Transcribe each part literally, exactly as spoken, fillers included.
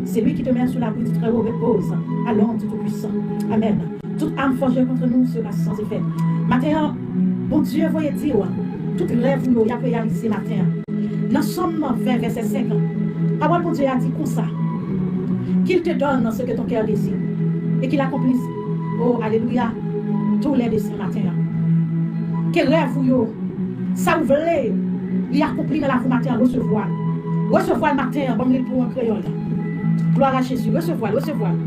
Celui qui demeure sous l'abri du Très-Haut repose à l'ombre du Tout-Puissant. Amen. Toute arme forgée contre nous sera sans effet. Maten an, Bondye voye di w, tout rèv ou yo, y ap reyalize maten an. Nan Sòm ven, vèsè senk, pawòl Bondye a di konsa, Qu'il te donne ce que ton cœur désire et qu'il accomplisse, oh, alelouya, tous les désirs maten an. Ke rèv ou yo, sa ou vle, li akonpli nan lavi w maten an, resevwa l. Resevwa l maten an, ban m li l pou w an kreyòl. Glwa a Jezi, resevwa l, resevwa l.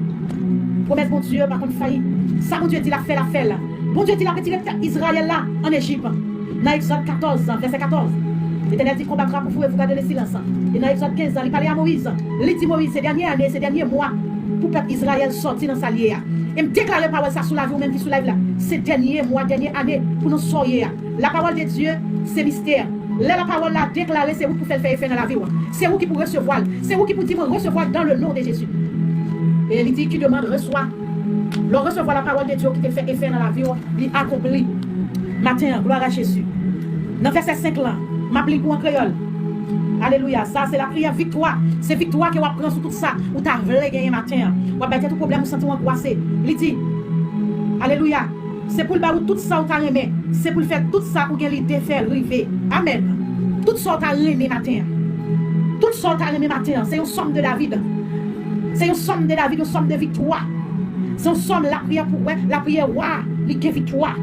Pwomès Bondye pa konn fayi. Sa Bondye di l ap fè, l ap fè l. Bondye di l ap retire pèp Izrayèl la ann Ejip. Nan Egzòd katòz, vèsè katòz, Letènèl di, combattra pour vous et vous garderez le silence. E nan Egzòd kenz, li pale a Moyiz. Li di Moyiz, se dènye ane, se dènye mwa pou pèp Izrayèl sòti nan sa l ye a. E m deklare pawòl sa sou lavi w menm ki sou live la. Se dènye mwa, dènye ane pou nou sa w ye a. La parole de Dieu, se mistè. Lè la pawòl la deklare, se ou ki pou fè l fè efè nan lavi w. Se ou ki pou resevwa l. Se ou ki pou di, mwen resevwa l dans le nom de Jésus. E li di, qui demande, reçoit. Lè w resevwa la parole de Dieu ki te fè efè nan lavi w, li akonpli. Maten an, glwa a Jezi. Nan vèsè senk lan, m ap li l pou an kreyòl. Alelouya. Sa, se lapriyè viktwa. Se viktwa ke w ap pran sou tout sa ou ta vle genyen maten an. W ap bay tèt ou pwoblèm, ou santi w angwase. Li di, alelouya, se pou l ba ou tout sa ou ta renmen. Se pou l fè tout sa ou gen lide fè rive. Amèn. Tout sa ou ta renmen maten an. Tout sa ou ta renmen maten an. Se yon sòm de David. Se yon sòm de David, yon sòm de viktwa. Se yon sòm lapriyè pou, wè, lapriyè wa, li gen viktwa.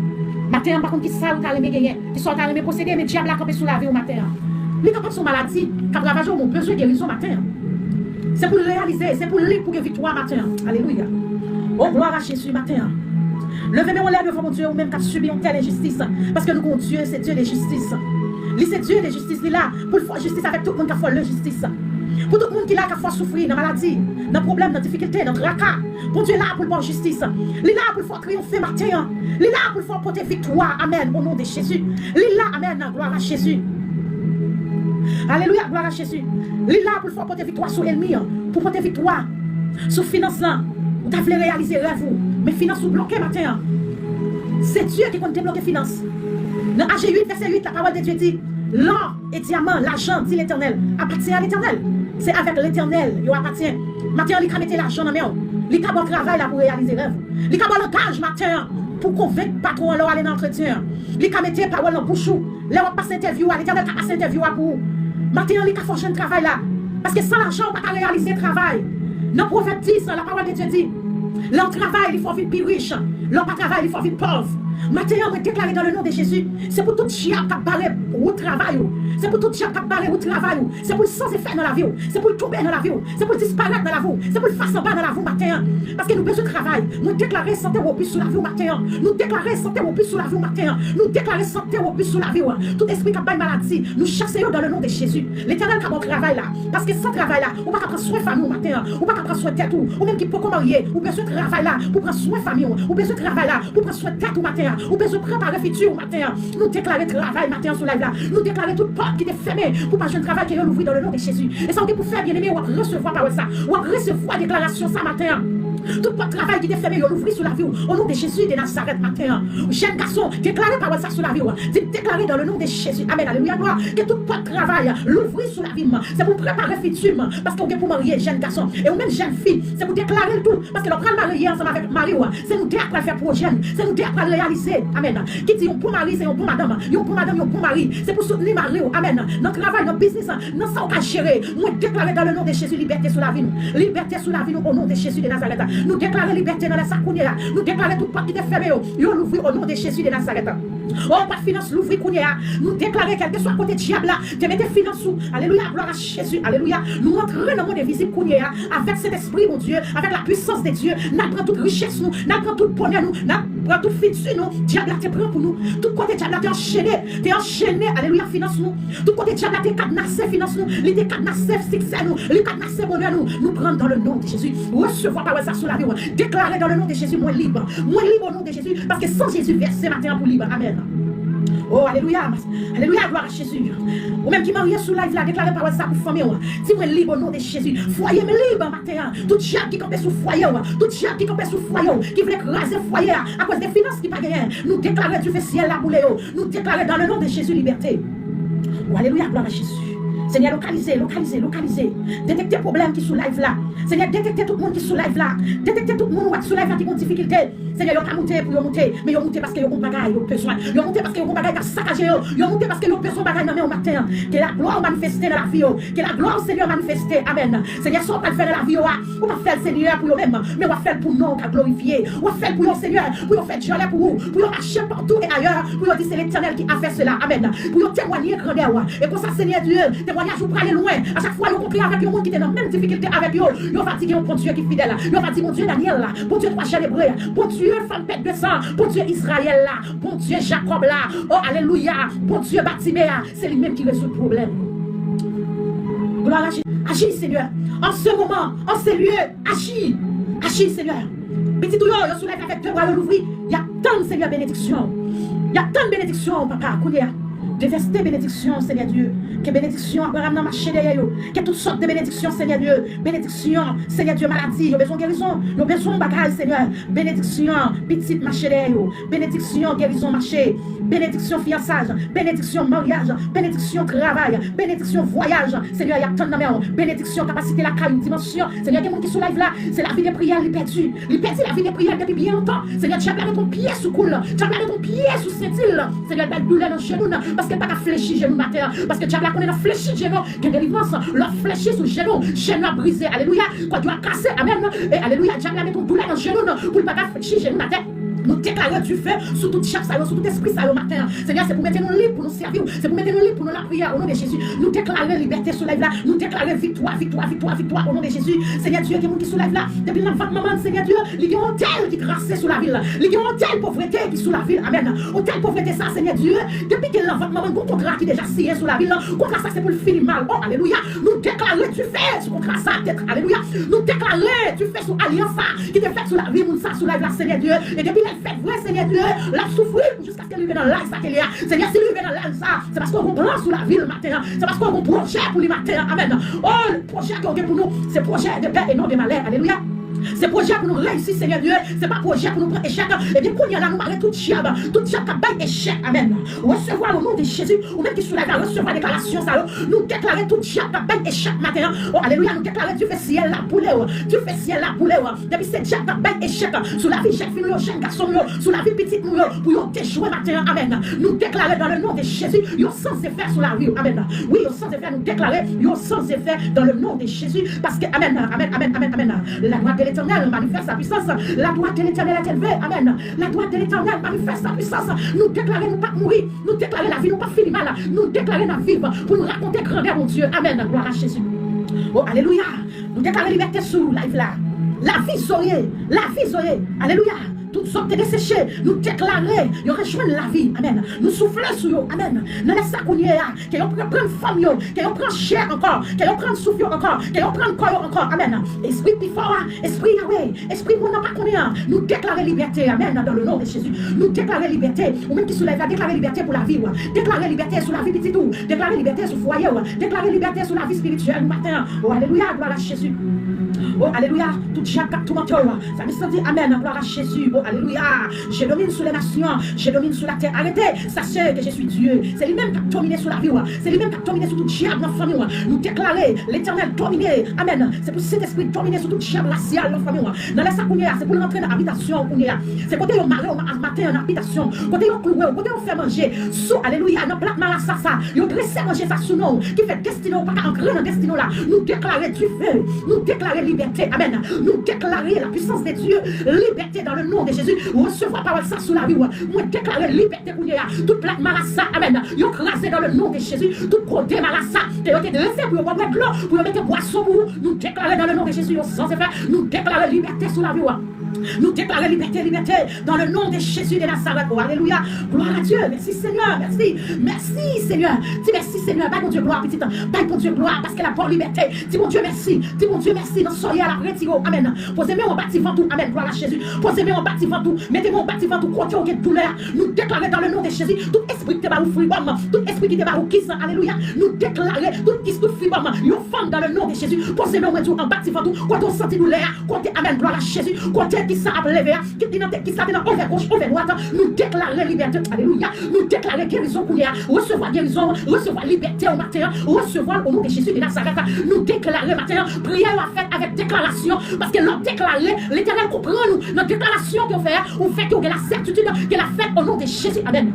Maten an, m pa konn ki sa ou ta renmen genyen, ki sa ou ta renmen posede, men dyab la kanpe sou lavi w maten an. Li kapab se yon maladi k ap ravaje w, men w bezwen gerizon maten an. Se pou l reyalize, se pou li pou gen viktwa maten an. Alelouya. O, glwa a Jezi maten an. Leve men w lè devan Bondye, ou menm k ap sibi yon tèl enjistis. Paske nou gen yon Dye, se Dye de jistis. Li se Dye de jistis, li la pou l fè jistis avèk tout moun k ap fè lejistis. Pou tout moun ki la k ap fè w soufri nan maladi, nan pwoblèm, nan difikilte, nan traka, Bondye la pou l ba w jistis. Li la pou l fè w triyonfe maten an. Li la pou l fè w pote viktwa. Amèn. O non de Jezi. Li la, amèn. Glwa a Jezi. Alelouya, glwa a Jezi. Li la pou l fè w pote viktwa sou ènmi an. Pou pote viktwa sou finans lan. Ou ta vle reyalize rèv ou. Men finans ou bloke maten an. Se Dye ki konn debloke finans. Nan Aje uit, vèsè uit, la parole de Dieu dit, l'or et diamant, lajan, di Letènèl, apatyen a Letènèl. Se avèk Letènèl yo apatyen. Maten an, li ka mete lajan nan men w. Li ka ba w travay la pou reyalize rèv ou. Li ka ba w langaj maten an pou konvenk patwon an lè w ale nan antretyen an. Li ka mete pawòl nan bouch ou. Lè w ap pase entèvyou a, Letènèl ka pase entèvyou a pou ou. Maten an, li ka fè w jwenn travay la. Paske san lajan, ou pa ka reyalize travay. Nan Pwovèb dis, la parole de Dieu dit, lè w travay, li fè w vin pi rich. Lè w pa travay, li fè w vin pòv. Maten an, mwen deklare dans le nom de Jésus, se pou tout dyab k ap bare wout travay ou. Se pou tout dyab k ap bare wout travay ou. Se pou l san efè nan lavi w. Se pou l tonbe nan lavi w. Se pou l disparèt nan lavi w. Se pou l fas anba nan lavi w maten an. Paske nou bezwen travay. Mwen deklare sante wobis sou lavi w maten an. Nou deklare sante wobis sou lavi w maten an. Nou deklare sante wobis sou lavi w. Tout espri k ap bay maladi, nou chase yo dans le nom de Jésus. Letènèl ka ba w travay la. Paske san travay la, ou pa ka pran swen fanmi w maten an. Ou pa ka pran swen tèt ou. Ou menm ki poko marye, ou bezwen travay la pou pran swen fanmi w. Ou bezwen travay la pou pran swen tèt ou maten an. Ou bezwen prepare fiti w maten an. Nou deklare travay maten an sou live la. Nou deklare tout pòt ki te fèmen pou pa jwenn travay, ke yo louvri dans le nom de Jésus. E sa w gen pou fè, byeneme, w ap resevwa pawòl sa. W ap resevwa deklarasyon sa maten an. Tout pòt travay ki te fèmen, yo louvri sou lavi w. O non de Jezi de Nazarèt maten an. Jèn gason, deklare pawòl sa sou lavi w. Di, deklare dans le nom de Jésus. Amèn. Alelouya, glwa. Ke tout pòt travay louvri sou lavi m. Se pou prepare fiti m. Paske w gen pou marye, jèn gason. E ou menm, jèn fi, se pou deklare l tou. Paske lè w pral marye ansanm avèk mari w, se nou de k pral fè pwojè nou. Se nou de k pral reyalize. Amèn. Ki di yon bon mari, se yon bon madanm. Yon bon madanm, yon bon mari. Se pou soutni mari w. Amèn. Nan travay, nan biznis, nan sa w ka jere. Mwen deklare dans le nom de Jésus, libète sou lavi nou. Libète sou lavi nou, o non de Jezi de Nazarèt. Nou deklare libète nan lè sa kounye a. Nou deklare tout pòt ki te fèmen yo, yo louvri o non de Jezi de Nazarèt. O, pòt finans louvri kounye a. Nou deklare kèlkeswa kote dyab la te mete finans ou. Alelouya, glwa a Jezi. Alelouya. Nou antre nan mond envizib kounye a avèk Sentespri Bondye, avèk la puissance de Dieu. N al pran tout richès nou, n al pran tout bonè nou, n al pran tout fiti nou. Dyab la te pran pou nou. Tout kote dyab la te anchene, te anchene, alelouya, finans nou. Tout kote dyab la te kadnase finans nou, li te kadnase siksè nou, li kadnase bonè nou. Nou pran dans le nom de Jésus. Resevwa pawòl sa sou lavi w. Deklare dans le nom de Jésus, mwen lib. Mwen lib o non de Jezi, paske san Jezi vèse maten an pou lib. Amèn. O, alelouya. Alelouya, glwa a Jezi. Ou menm ki marye sou live la, deklare pawòl sa pou fanmi w. Di, mwen lib o non de Jezi. Fwaye m lib maten an. Tout dyab ki kanpe sou fwaye w, tout dyab ki kanpe sou fwaye w, ki vle kraze fwaye a, akoz de finans ki pa genyen, nou deklare dife syèl la boule yo. Nou deklare dans le nom de Jésus, libète. O, alelouya, glwa a Jezi. Senyè, lokalize, lokalize, lokalize. Detekte pwoblèm ki sou live la. Senyè, detekte tout moun ki sou live la. Detekte tout moun ou wè ki sou live la ki gon difikilte. Senyè, yo pa moute pou yo moute, men yo moute paske yo gon bagay yo bezwen. Yo moute paske yo gon bagay k ap sakaje yo. Yo moute paske yo bezwen bagay nan men w maten an. Ke laglwa w manifeste nan lavi yo. Ke laglwa w, Senyè, manifeste. Amèn. Senyè, sa w pral fè nan lavi yo a, ou p ap fè l, Senyè, pou yo menm, men w ap fè l pou non w ka glorifye. W ap fè l pou yo, Senyè, pou yo fè djòlè pou ou, pou yo mache patou e ayè, pou yo di se Letènèl ki a fè sela. Amèn. Pou yo temwanye grandè w. E konsa, Senyè Dye, temwanyaj ou prale lwen. A chak fwa yo kontre avèk yon moun ki te nan menm difikilte avèk yo, yo va di gen yon Bondye ki fidèl. Yo va di Bondye Danyèl la, Bondye twa jèn Ebre a, Bondye fanm pèt de san, Bondye Izrayèl la, Bondye Jakòb la. O, alelouya, Bondye Batime a, se li menm ki rezoud pwoblèm. Glwa a Jezi. Aji, Senyè. An se moman, an se lye, aji. Aji, Senyè. Pitit ou yo, yo sou live avèk de bra yo louvri. Y ap tann, Senyè, benediksyon. Y ap tann benediksyon, papa, kounye a. Devèse benediksyon, Senyè Dye. Ke benediksyon Abraham nan mache dèyè yo. Ke tout sòt de benediksyon, Senyè Dye. Benediksyon, Senyè Dye, maladi, yo bezwen gerizon. Yo bezwen bagay, Senyè. Benediksyon, pitit mache dèyè yo. Benediksyon, gerizon mache. Benediksyon fiyansaj, benediksyon maryaj, benediksyon travay, benediksyon vwayaj. Senyè, y ap tann nan men w. Benediksyon kapasite lakay ou, dimansyon. Senyè, gen moun ki sou live la, se lavi de priyè li pèdi. Li pèdi lavi de priyè depi byen lontan. Senyè, dyab la met yon pye sou kou l. Dyab la met yon pye sou senti l. Senyè, l bay doulè nan jenou l, paske l pa ka flechi jenou l atè. Paske dyab la konnen nan flechi jenou gen delivrans. Lè w flechi sou jenou, jenou ap brize. Alelouya. Kòd yo ap kase. Amèn. E alelouya, dyab la met yon doulè nan jenou l pou l pa ka flechi jenou l atè. Nou deklare dife sou tout dyab sa yo, sou tout espri sa yo maten an. Senyè, se pou mete nou lib pou nou sèvi w. Se pou mete nou lib pou nou lapriyè, o non de Jezi. Nou deklare libète sou live la. Nou deklare viktwa, viktwa, viktwa, viktwa, o non de Jezi. Senyè Dye, gen moun ki sou live la. Depi l nan vant manman l, Senyè Dye, li gen yon otèl ki trase sou lavi l. Li gen yon otèl povrete ki sou lavi l. Amèn. Otèl povrete sa, Senyè Dye, depi ke l nan vant manman l, gon kontra ki deja siyen sou lavi l. Kontra sa, se pou l fini mal. O, alelouya. Nou deklare dife sou kontra sa, tèt. Alelouya. Nou deklare dife sou alyans sa ki te fèt sou lavi moun sa, sou live la, Senyè Dye. E depi lè l fèt vre, Senyè Dye, l ap soufri pou jiskaske l rive nan laj sa ke li a. Senyè, si l rive nan laj sa, se paske w gon plan sou lavi l maten an. Se paske w gon pwojè pou li maten an. Amèn. O, pwojè ke w gen pou nou, se pwojè de pè e non de malè. Alelouya. Se pwojè pou nou reyisi, Senyè Dye. Se pa pwojè pou nou pran echèk. Ebyen, kounye a la, nou mare tout dyab. Tout dyab k ap bay echèk. Amèn. Resevwa o non de Jezi. Ou menm ki sou live la, resevwa deklarasyon sa yo. Nou deklare tout dyab k ap bay echèk maten an. O, alelouya, nou deklare dife syèl la boule w. Dife syèl la boule w. Depi se dyab k ap bay echèk sou lavi jèn fi nou yo, jèn gason nou yo, sou lavi pitit nou yo, pou yo dejwe maten an. Amèn. Nou deklare dans le nom de Jésus, yo sans effet sou lavi w. Amèn. Wi, yo sans effet, nou deklare yo sans effet dans le nom de Jésus. Paske, amèn, amèn, amèn, amèn, amèn. La droite de l'Éternel manifeste sa puissance. La droite de l'Éternel est élevée. Amèn. La droite de l'Éternel manifeste sa puissance. Nou deklare nou p ap mouri. Nou deklare lavi nou p ap fini mal. Nou deklare n ap viv pou nou rakonte grandè Bondye. Amèn. Glwa a Jezi. O, alelouya. Nou deklare libète sou live la. Lavi Zoe. Lavi Zoe. Alelouya. Tout zòt te deseche. Nou deklare yo rejwenn lavi. Amèn. Nou soufle sou yo. Amèn. Nan lè sa kounye a, ke yo pran, pran fòm yo, ke yo pran chè ankò, ke yo pran souf yo ankò, ke yo pran kò yo ankò. Amèn. Espri pi fò a, espri Yawe, espri moun nan pa konnen an, nou deklare libète. Amèn. Dans le nom de Jésus, nou deklare libète. Ou menm ki sou live la, deklare libète pou lavi w. Deklare libète sou lavi pitit ou. Deklare libète sou fwaye w. Deklare libète sou lavi espirityèl ou maten an. O, alelouya, glwa a Jezi. O, alelouya, tout dyab k ap toumante w. Sa vle di, amèn, glwa a Jezi. O, alelouya. Je domine sur les nations, je domine sur la terre. Arrêtez, sachez que je suis Dieu. Se li menm k ap domine sou lavi w. Se li menm k ap domine sou tout dyab nan fanmi w. Nou deklare Letènèl domine. Amèn. Se pou Sentespri domine sou tout dyab rasyal nan fanmi w. Nan lè sa kounye a, se pou l rantre nan abitasyon w kounye a. Se kote yo mare w ma-, maten an nan abitasyon w. Kote yo klouwe w, kote yo fè manje sou, alelouya, nan plat marasa sa. Yo drese manje sa sou non w, ki fè destine w pa ka antre nan destine w la. Nou deklare dife. Nou deklare libète. Amèn. Nou deklare la puissance de Dieu. Libète dans le nom de Jésus. Resevwa pawòl sa sou lavi w. Mwen deklare libète kounye a. Tout plat marasa, amèn, yo kraze dans le nom de Jésus. Tout kote marasa ke yo te drese pou yo bwè dlo, pou yo mete bwason pou ou, nou deklare dans le nom de Jésus, yo sans effet. Nou deklare libète sou lavi w. Nou deklare libète, libète dans le nom de Jésus de Nazareth. O, alelouya. Glwa a Dye. Mèsi, Senyè. Mèsi. Mèsi, Senyè. Di mèsi, Senyè. Bay Bondye glwa, pitit. Bay Bondye glwa, paske l ap ba w libète. Di Bondye mèsi. Di Bondye mèsi nan sa w ye a, l ap retire w. Amèn. Poze men w anba ti vant ou. Amèn. Glwa a Jezi. Poze men w anba ti vant ou. Mete men w anba ti vant ou. Kote w gen doulè a. Nou deklare dans le nom de Jésus. Tout espri ki te ba ou fribòm. Tout espri ki te ba ou kis. Alelouya. Nou deklare tout kis, tout fibòm. Yo fann dans le nom de Jésus. Poze men w, mwen di w, anba ti vant ou. Kote w santi doulè a. Kote, amèn, glwa a Jezi. Kote Kisa ap leve a, kit li nan tèt, kisa te nan ovè goch, ovè dwat, nou deklare libète. Alelouya. Nou deklare gerizon kounye a. Resevwa gerizon, resevwa libète w maten an. Resevwa l o non de Jezi de Nazarèt. Nou deklare maten an. Priyè yo ap fèt avèk deklarasyon. Paske lè w deklare, Letènèl konprann ou nan deklarasyon ke w fè a, ou fè ke w gen lasètitid ke l ap fèt o non de Jezi. Amèn.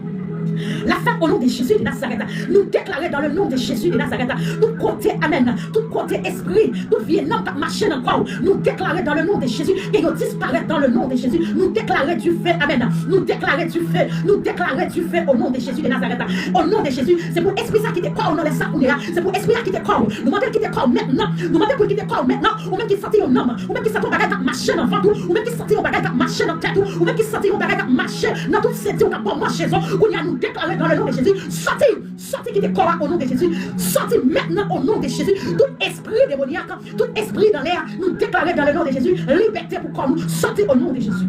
L ap fèt o non de Jezi de Nazarèt. Nou deklare dans le nom de Jésus de Nazareth. Tout kote, amèn. Tout kote espri, tout vye nanm k ap mache nan kò w, nou deklare dans le nom de Jésus ke yo disparèt dans le nom de Jésus. Nou deklare dife, amèn. Nou deklare dife, nou deklare dife o non de Jezi de Nazarèt. O non de Jezi, se pou espri sa kite kò w nan lè sa kounye a. Se pou espri a kite kò w. Nou mande l kite kò w mentnan. Nou mande pou l kite kò w mentnan. Ou menm ki santi yon nanm, ou menm ki santi yon bagay k ap mache nan vant ou, ou menm ki santi yon bagay k ap mache nan tèt ou, ou menm ki santi yon bagay k ap mache nan tout senti w k ap ba w manchezon, kounye a nou deklare dans le nom de Jésus, sòti, sòti kite kò a o non de Jezi, sòti mentnan o non de Jezi, tout espri demonyak, tout espri dan lè a, nou deklare dans le nom de Jésus, libète pou kò nou, sòti o non de Jezi.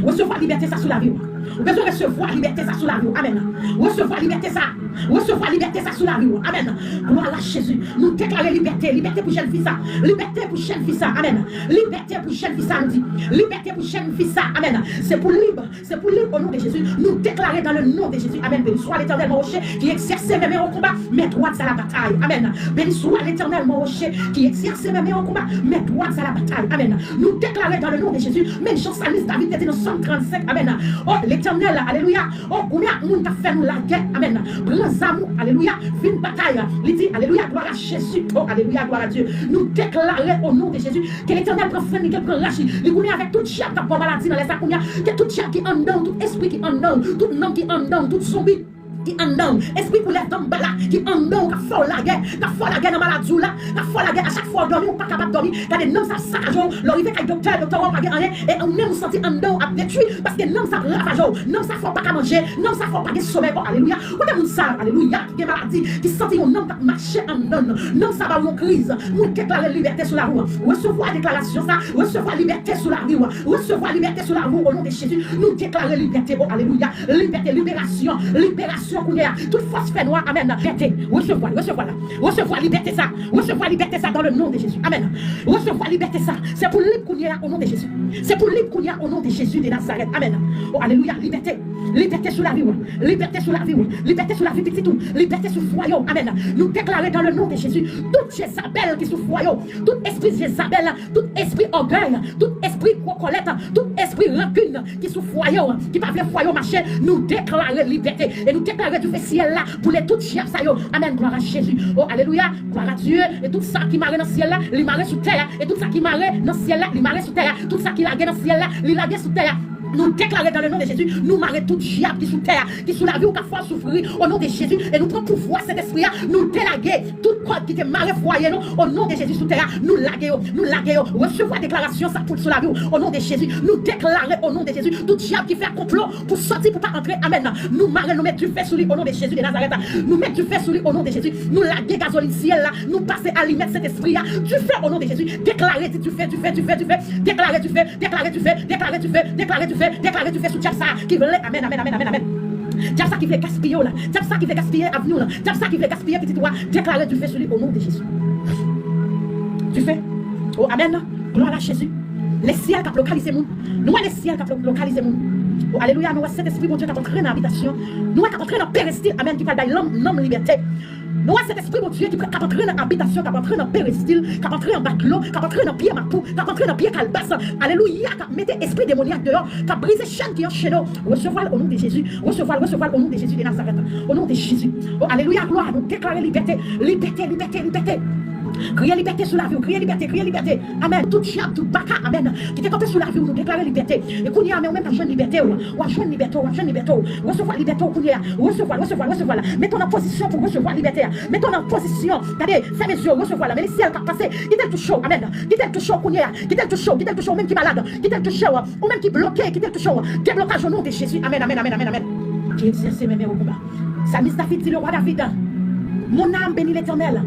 Resevwa libète sa sou lavi w. Ou bezwen resevwa libète sa sou lavi w. Amèn. Resevwa libète sa. Resevwa libète sa sou lavi w. Amèn. Glwa a Jezi. Nou deklare libète. Libète pou jèn fi sa. Libète pou jèn fi sa. Amèn. Libète pou jèn fi sa, nou di. Libète pou jèn fi sa. Amèn. Se pou lib. Se pou lib o non de Jezi. Nou deklare dans le nom de Jésus. Amèn. Béni soit l'Éternel, mon rocher, qui exerce mes mains au combat, mes doigts à la bataille. Amèn. Béni soit l'Éternel, mon rocher, qui exerce mes mains au combat, mes doigts à la bataille. Amèn. Nou deklare dans le nom de Jésus. Men jan salmis David te di nan Sòm trannsenk. Amèn. O Letènèl, alelouya. O, goumen ak moun k ap fè nou lagè. Amèn. Pran zam ou, alelouya. Vin batay. Li di, alelouya, glwa a Jezi. O, alelouya, glwa a Dye. Nou deklare o non de Jezi ke Letènèl pran frenn li, ke l pran raj li. Li goumen avèk tout dyab k ap ba w maladi nan lè sa kounye a. Ke tout dyab ki anndan w, tout espri ki anndan w, tout nanm ki anndan w, tout zonbi ki anndan w, espri koulèv danmbala ki anndan w, k ap fè w lagè, k ap fè w lagè nan maladi w la, k ap fè w lagè a chak fwa w dòmi, ou pa kapab dòmi. Gade, nanm sa ap sakaje w. Lè w rive kay doktè, doktè wè w pa gen anyen, e ou menm ou santi anndan w ap detwi, paske nanm sa ap ravaje w. Nanm sa fè w pa ka manje, nanm sa fè w pa gen somèy. O, alelouya. Kote moun sa, alelouya, ki gen maladi, ki santi yon nanm k ap mache anndan l? Nanm sa ba w yon kriz. Nou deklare libète sou lavi w. Resevwa deklarasyon sa. Resevwa libète sou lavi w. Resevwa libète sou lavi w o non de Jezi. Nou deklare libète. O, alelouya. Libète, liberasyon. Liberasyon kounye a. Tout fòs fènwa. Amèn. Libète. Resevwa, resevwa la. Resevwa libète sa. Resevwa libète sa dans le nom de Jésus. Amèn. Resevwa libète sa. Se pou lib kounye a o non de Jezi. Se pou lib kounye a o non de Jezi de Nazarèt. Amèn. O, alelouya. Libète. Libète sou lavi w. Libète sou lavi w. Libète sou lavi pitit ou. Libète sou fwaye w. Amèn. Nou deklare dans le nom de Jésus, tout Jezabèl ki sou fwaye w, tout espri Jezabèl, tout espri ògèy, tout espri gwo kòlèt, tout espri rankin ki sou fwaye w, ki pa vle fwaye w mache, nou deklare libète. E nou deklare dife syèl la boule tout dyab sa yo. Amèn. Glwa a Jezi. O, alelouya. Glwa a Dye. E tout sa ki mare nan syèl la, li mare sou tè a. E tout sa ki mare nan syèl la, li mare sou tè a. Tout sa ki lage nan syèl la, li lage sou tè a. Nou deklare dans le nom de Jésus, nou mare tout dyab ki sou tè a, ki sou lavi w, k ap fè w soufri, o non de Jezi, e nou pran pouvwa Sentespri a, nou delage tout kòd ki te mare fwaye nou, o non de Jezi, sou tè a, nou lage yo, nou lage yo. Resevwa deklarasyon sa pou sou lavi w, o non de Jezi, nou deklare, o non de Jezi, tout dyab ki fè konplo pou sòti, pou pa antre, amèn. Nou mare, nou met dife sou li, o non de Jezi de Nazarèt. Nou met dife sou li, o non de Jezi. Nou lage gazolin syèl la, nou pase alimèt Sentespri a. Dife, o non de Jezi. Deklare, di dife, dife, dife, dife. Deklare dife, deklare dife, deklare dife, deklare dife, deklare dife sou dyab sa a ki vle, amèn, amèn, amèn, amèn, amèn. Dyab sa ki vle gaspiye w la, dyab sa ki vle gaspiye avni w la, dyab sa ki vle gaspiye pitit ou a, deklare dife sou li o non de Jezi. Dife. O, amèn. Glwa a Jezi. Lesyèl k ap lokalize moun. Nou wè lesyèl k ap lo- lokalize moun. O, alelouya, nou wè Sentespri Bondye k ap antre nan abitasyon. Nou wè k ap antre nan peristil, amèn, ki pral bay nanm, nanm libète. Nou wè Sentespri Bondye ki pre- k ap antre nan abitasyon, k ap antre nan peristil, k ap antre anba dlo, k ap antre nan pye mapou, k ap antre nan pye kalbas. Alelouya, k ap mete espri demonyak deyò, k ap brize chèn ki anchene w. Resevwa l o non de Jezi. Resevwa l, resevwa l o non de Jezi de Nazarèt. O non de Jezi. O, alelouya, glwa, nou deklare libète, libète, libète, libète. Kriye libète sou lavi w, kriye libète, kriye libète. Amèn. Tout dyab, tout baka, amèn, ki te kanpe sou lavi w, nou deklare libète. E kounye a, men ou menm k ap jwenn libète w. W ap jwenn libète w, w ap jwenn libète w. Resevwa libète w kounye a. Resevwa l, resevwa l, resevwa l. Mete w nan pozisyon pou resevwa libète a. Mete w nan pozisyon. Gade, fèmen zye w, resevwa l. Men lesyèl k ap pase, kite l touche w. Amèn. Kite l touche w kounye a. Kite l touche w, kite l touche w, ou menm ki malad. Kite l touche w, ou menm ki bloke, kite l touche w. Deblokaj o non de Jezi. Amèn, amèn, amèn, amèn, amèn. Ki egzèse men men o konba. Salmis David di, le roi David, mon âme bénit l'Éternel,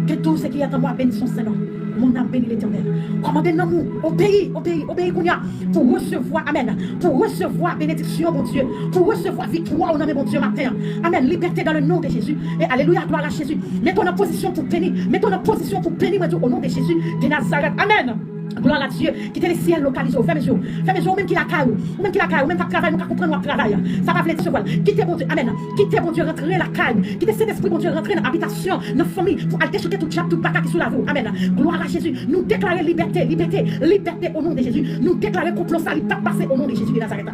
que tout ce qui est en moi bénisse son saint nom. Mon âme bénit l'Éternel. Kòmande nanm ou, obeyi, obeyi, obeyi kounye a pou resevwa, amèn, pou resevwa benediksyon Bondye, pou resevwa viktwa ou nan men Bondye maten an. Amèn. Libète dans le nom de Jésus. E alelouya, glwa a Jezi. Mete w nan pozisyon pou beni. Mete w nan pozisyon pou beni, mwen di w, o non de Jezi de Nazarèt. Amèn. Glwa a Dye. Kite lesyèl lokalize w. Fèmen je w. Fèmen je w, ou menm ki lakay ou. Ou menm ki lakay ou, ou menm k ap travay, nou ka konprann w ap travay. Sa pa vle di resevwa l. Kite Bondye, amèn. Kite Bondye rantre lakay ou. Kite Sentespri Bondye rantre nan abitasyon, nan fanmi, pou al dechouke tout dyab, tout baka ki sou lavi w. Amèn. Glwa a Jezi. Nou deklare libète, libète, libète o non de Jezi. Nou deklare konplo sa, li p ap pase o non de Jezi de Nazarèt.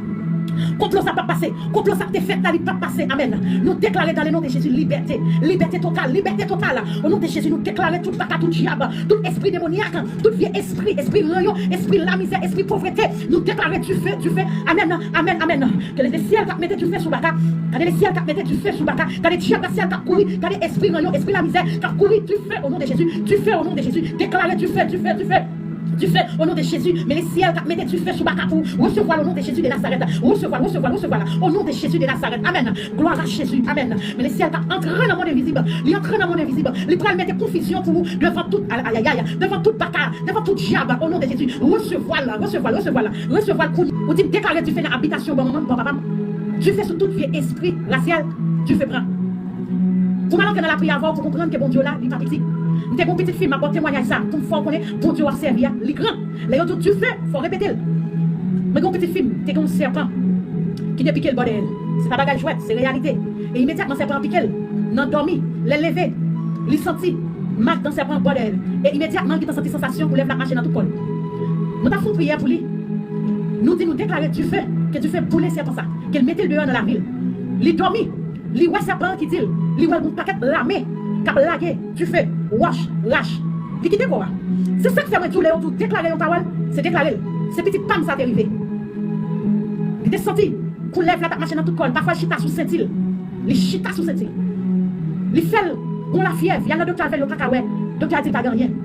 Konplo sa p ap pase. Konplo sa k te fèt la, li p ap pase. Amèn. Nou deklare dans le nom de Jésus libète. Libète total, libète total. O non de Jezi, nou deklare tout baka, tout dyab, tout espri demonyak, tout vye espri, espri ranyon, espri lamizè, espri povrete. Nou deklare dife, dife. Amèn, amèn, amèn. Gade lesyèl k ap mete dife sou baka. Gade lesyèl k ap mete dife sou baka. Gade dyab lasyèl k ap kouri. Gade espri ranyon, espri lamizè k ap kouri. Dife o non de Jezi. Dife o non de Jezi. Deklare dife, dife, dife. Dife o non de Jezi. Men lesyèl k ap mete dife sou baka pou ou. Resevwa l o non de Jezi de Nazarèt. Resevwa l, resevwa l, resevwa l. O non de Jezi de Nazarèt. Amèn. Glwa a Jezi. Amèn. Men lesyèl k ap antre nan mond envizib. Li antre nan mond envizib. Li pral mete konfizyon pou ou devan tout, ayayay, devan tout baka, devan tout dyab. O non de Jezi. Resevwa l, resevwa l, resevwa l. Resevwa l pou ou. Di m deklare dife nan abitasyon ban manman m, ban papa m. Dife sou tout vye espri rasyal. Dife pran. Pou m al antre nan lapri avè w, pou konprann ke Bondye w la, li pa piti. M te gen yon pitit fi m, m ap ba w temwayaj sa, pou m fè w konnen Bondye w ap sèvi a, li gran. Lè yo di w dife, fò w repete l. Mwen gen yon pitit fi m, te gen yon sèpan ki te pike l bò dèyè l. Se pa bagay jwèt, se reyalite. E imedyatman sèpan an pike l. Nan dòmi, lè l leve, li santi mak dan sèpan an bò dèyè l. E imedyatman, li gentan santi sansasyon pou lèv la mache nan tout kò l. Nou t ap fè yon priyè pou li. Nou di nou deklare dife, ke dife boule sèpan sa, ke l mete l deyò nan lavi l. Li dòmi, li wè sèpan an ki di l, li wè l gen yon pakèt lame k ap lage dife, wòch, rach. Li kite kò a. Se sa k fè mwen di w lè yo di w deklare yon pawòl, se deklare l. Se pitit pa m sa te rive. Li te santi kou lèv la t ap mache nan tout kò l, pafwa l chita sou senti l. Li chita sou senti l. Li fè l gon lafyèv, y al nan doktè avè l, yo pa ka wè. Doktè a di l pa gen anyen.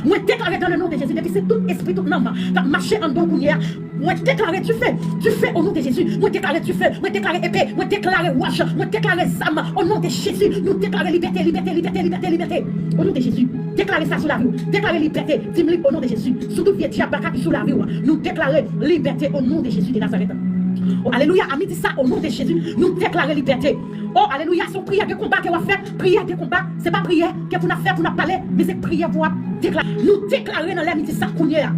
Mwen deklare dans le nom de Jésus, depi se tout espri, tout nanm k ap mache anndan w kounye a, mwen deklare dife, dife o non de Jezi. Mwen deklare dife, mwen deklare epe, mwen deklare wòch, mwen deklare zam o non de Jezi. Nou deklare libète, libète, libète, libète, libète. O non de Jezi. Deklare sa sou lavi w. Deklare libète. Di m lib o non de Jezi. Sou tout vye dyab baka ki sou lavi w. Nou deklare libète o non de Jezi de Nazarèt. O, alelouya, a midi sa, o non de Jezi, nou deklare libète. O, alelouya, se yon priyè de konba ke w ap fè. Priyè de konba, se pa priyè ke pou n ap fè, pou n ap pale, men se priyè pou w ap deklare. Nou deklare nan lè midi sa kounye a.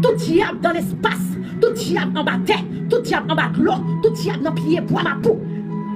Tout dyab dans l'espace, tout dyab anba tè, tout dyab anba dlo, tout dyab nan pye bwa mapou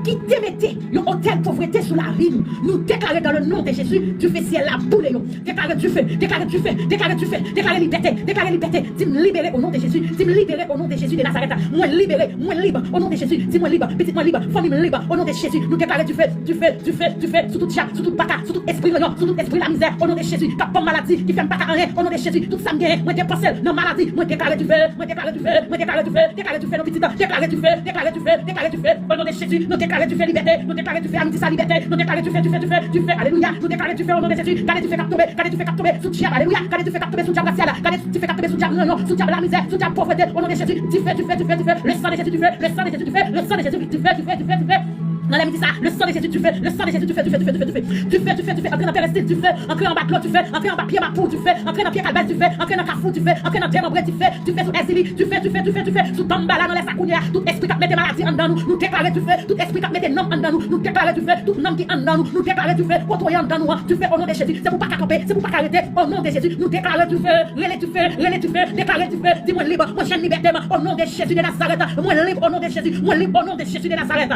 ki te mete yon otèl povrete sou lavi nou. Nou deklare dans le nom de Jésus, dife syèl la boule yo. Deklare dife, deklare dife, deklare dife, deklare libète, deklare libète. Di m libere o non de Jezi, di m libere o non de Jezi de Nazarèt. Mwen libere, mwen lib o non de Jezi, di mwen lib, pitit mwen lib, fanmi m lib o non de Jezi. Nou deklare dife, dife, dife, dife sou tout dyab, sou tout baka, sou tout espri ranyon, sou tout espri lamizè o non de Jezi. K ap ban m maladi, ki fè m pa ka anyen o non de Jezi. Tout sa m genyen, mwen depanse l nan maladi. Mwen deklare dife, mwen deklare dife, mwen deklare dife, deklare dife nan pitit, deklare dife, deklare dife, deklare dife o non de Jezi. Nou deklare dife libète, nou deklare dife a midi sa libète, nou deklare dife, dife, dife, dife, alelouya. Nou deklare dife o non de Jezi. Gade dife k ap tonbe, gade dife k ap tonbe sou dyab, alelouya. Gade dife k ap tonbe sou dyab rasyal, gade dife k ap tonbe sou dyab ranyon, sou dyab lamizè, sou dyab povrete o non de Jezi. Dife, dife, dife, dife, le sang de Jésus, dife, le sang de Jésus, dife, le sang de Jésus, dife, dife, dife, dife. Nan lè midi sa, le sang de Jésus, dife, le sang de Jésus, dife, dife, dife, dife, dife. Dife, dife, dife, antre nan tè restil, dife, antre anba dlo, dife, antre anba pye mapou, dife, antre nan pye kalbas, dife, antre nan kafou, dife, antre nan demanbre, dife, dife sou Èzili, dife, dife, dife, dife sou Danmbala, nan lè sa kounye a, tout espri k ap mete maladi anndan nou, nou deklare dife, tout espri k ap mete nanm anndan nou, nou deklare dife, tout nanm ki anndan nou, nou deklare dife, kote w ye anndan nou an, dife o non de Jezi, se pou w pa ka kanpe, se pou w pa ka rete, o non de Jezi, nou deklare dife, rele dife, rele dife, deklare dife, di mwen lib, mwen jwenn libète m, o non de Jezi de Nazarèt, mwen lib, o non de Jezi, mwen lib, o non de Jezi de Nazarèt.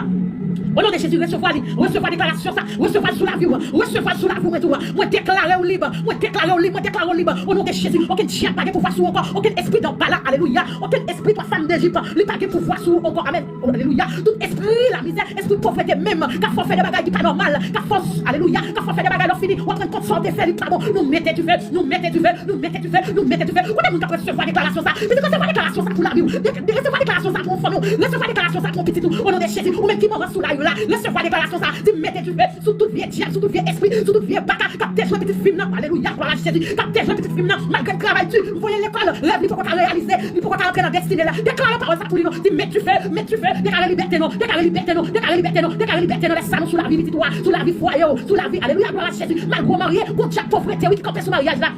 O non de Jezi, resevwa li, resevwa deklarasyon sa, resevwa l sou lavi w, resevwa l sou lavi w, mwen di w, mwen deklare w lib, mwen deklare w lib, mwen deklare w lib, o non de Jezi, okenn dyab pa gen pouvwa sou ou ankò, okenn espri Danmbala, alelouya, okenn espri twa fanm de Ejip, li pa gen pouvwa sou ou ankò, amèn, alelouya, tout espri lamizè, espri povrete menm, k ap fè w fè de bagay ki pa nòmal, k ap fè w, alelouya, k ap fè w fè de bagay lè w fini, w ap rann kont sa w te fè, li pa bon, nou mete dife, nou mete dife, nou mete dife, nou mete dife, kote moun k ap resevwa deklarasyon sa, pitit resevwa deklarasyon sa pou lavi w, de, de, resevwa deklarasyon sa pou fanmi w, resevwa deklarasyon sa pou pitit ou, o non de Jezi, ou menm ki manman sou live la, resevwa deklarasyon sa, di mete dife sou tout vye dyab, sou tout vye espri, sou tout vye baka k ap dejwe pitit fi m nan, alelouya, glwa a Jezi, k ap dejwe pitit fi m nan, malgre l travay di, voye l lekòl, rèv li poko ka reyalize, li poko ka antre nan destine l, deklare pawòl sa pou li non, di met dife, met dife, deklare libète non, deklare libète non, deklare libète non, deklare libète non, lè sa non sou lavi pitit ou a, sou lavi fwaye w, sou lavi, alelouya, glwa a Jezi, malgre w marye, gon dyab povrete wi ki kanpe sou maryaj la.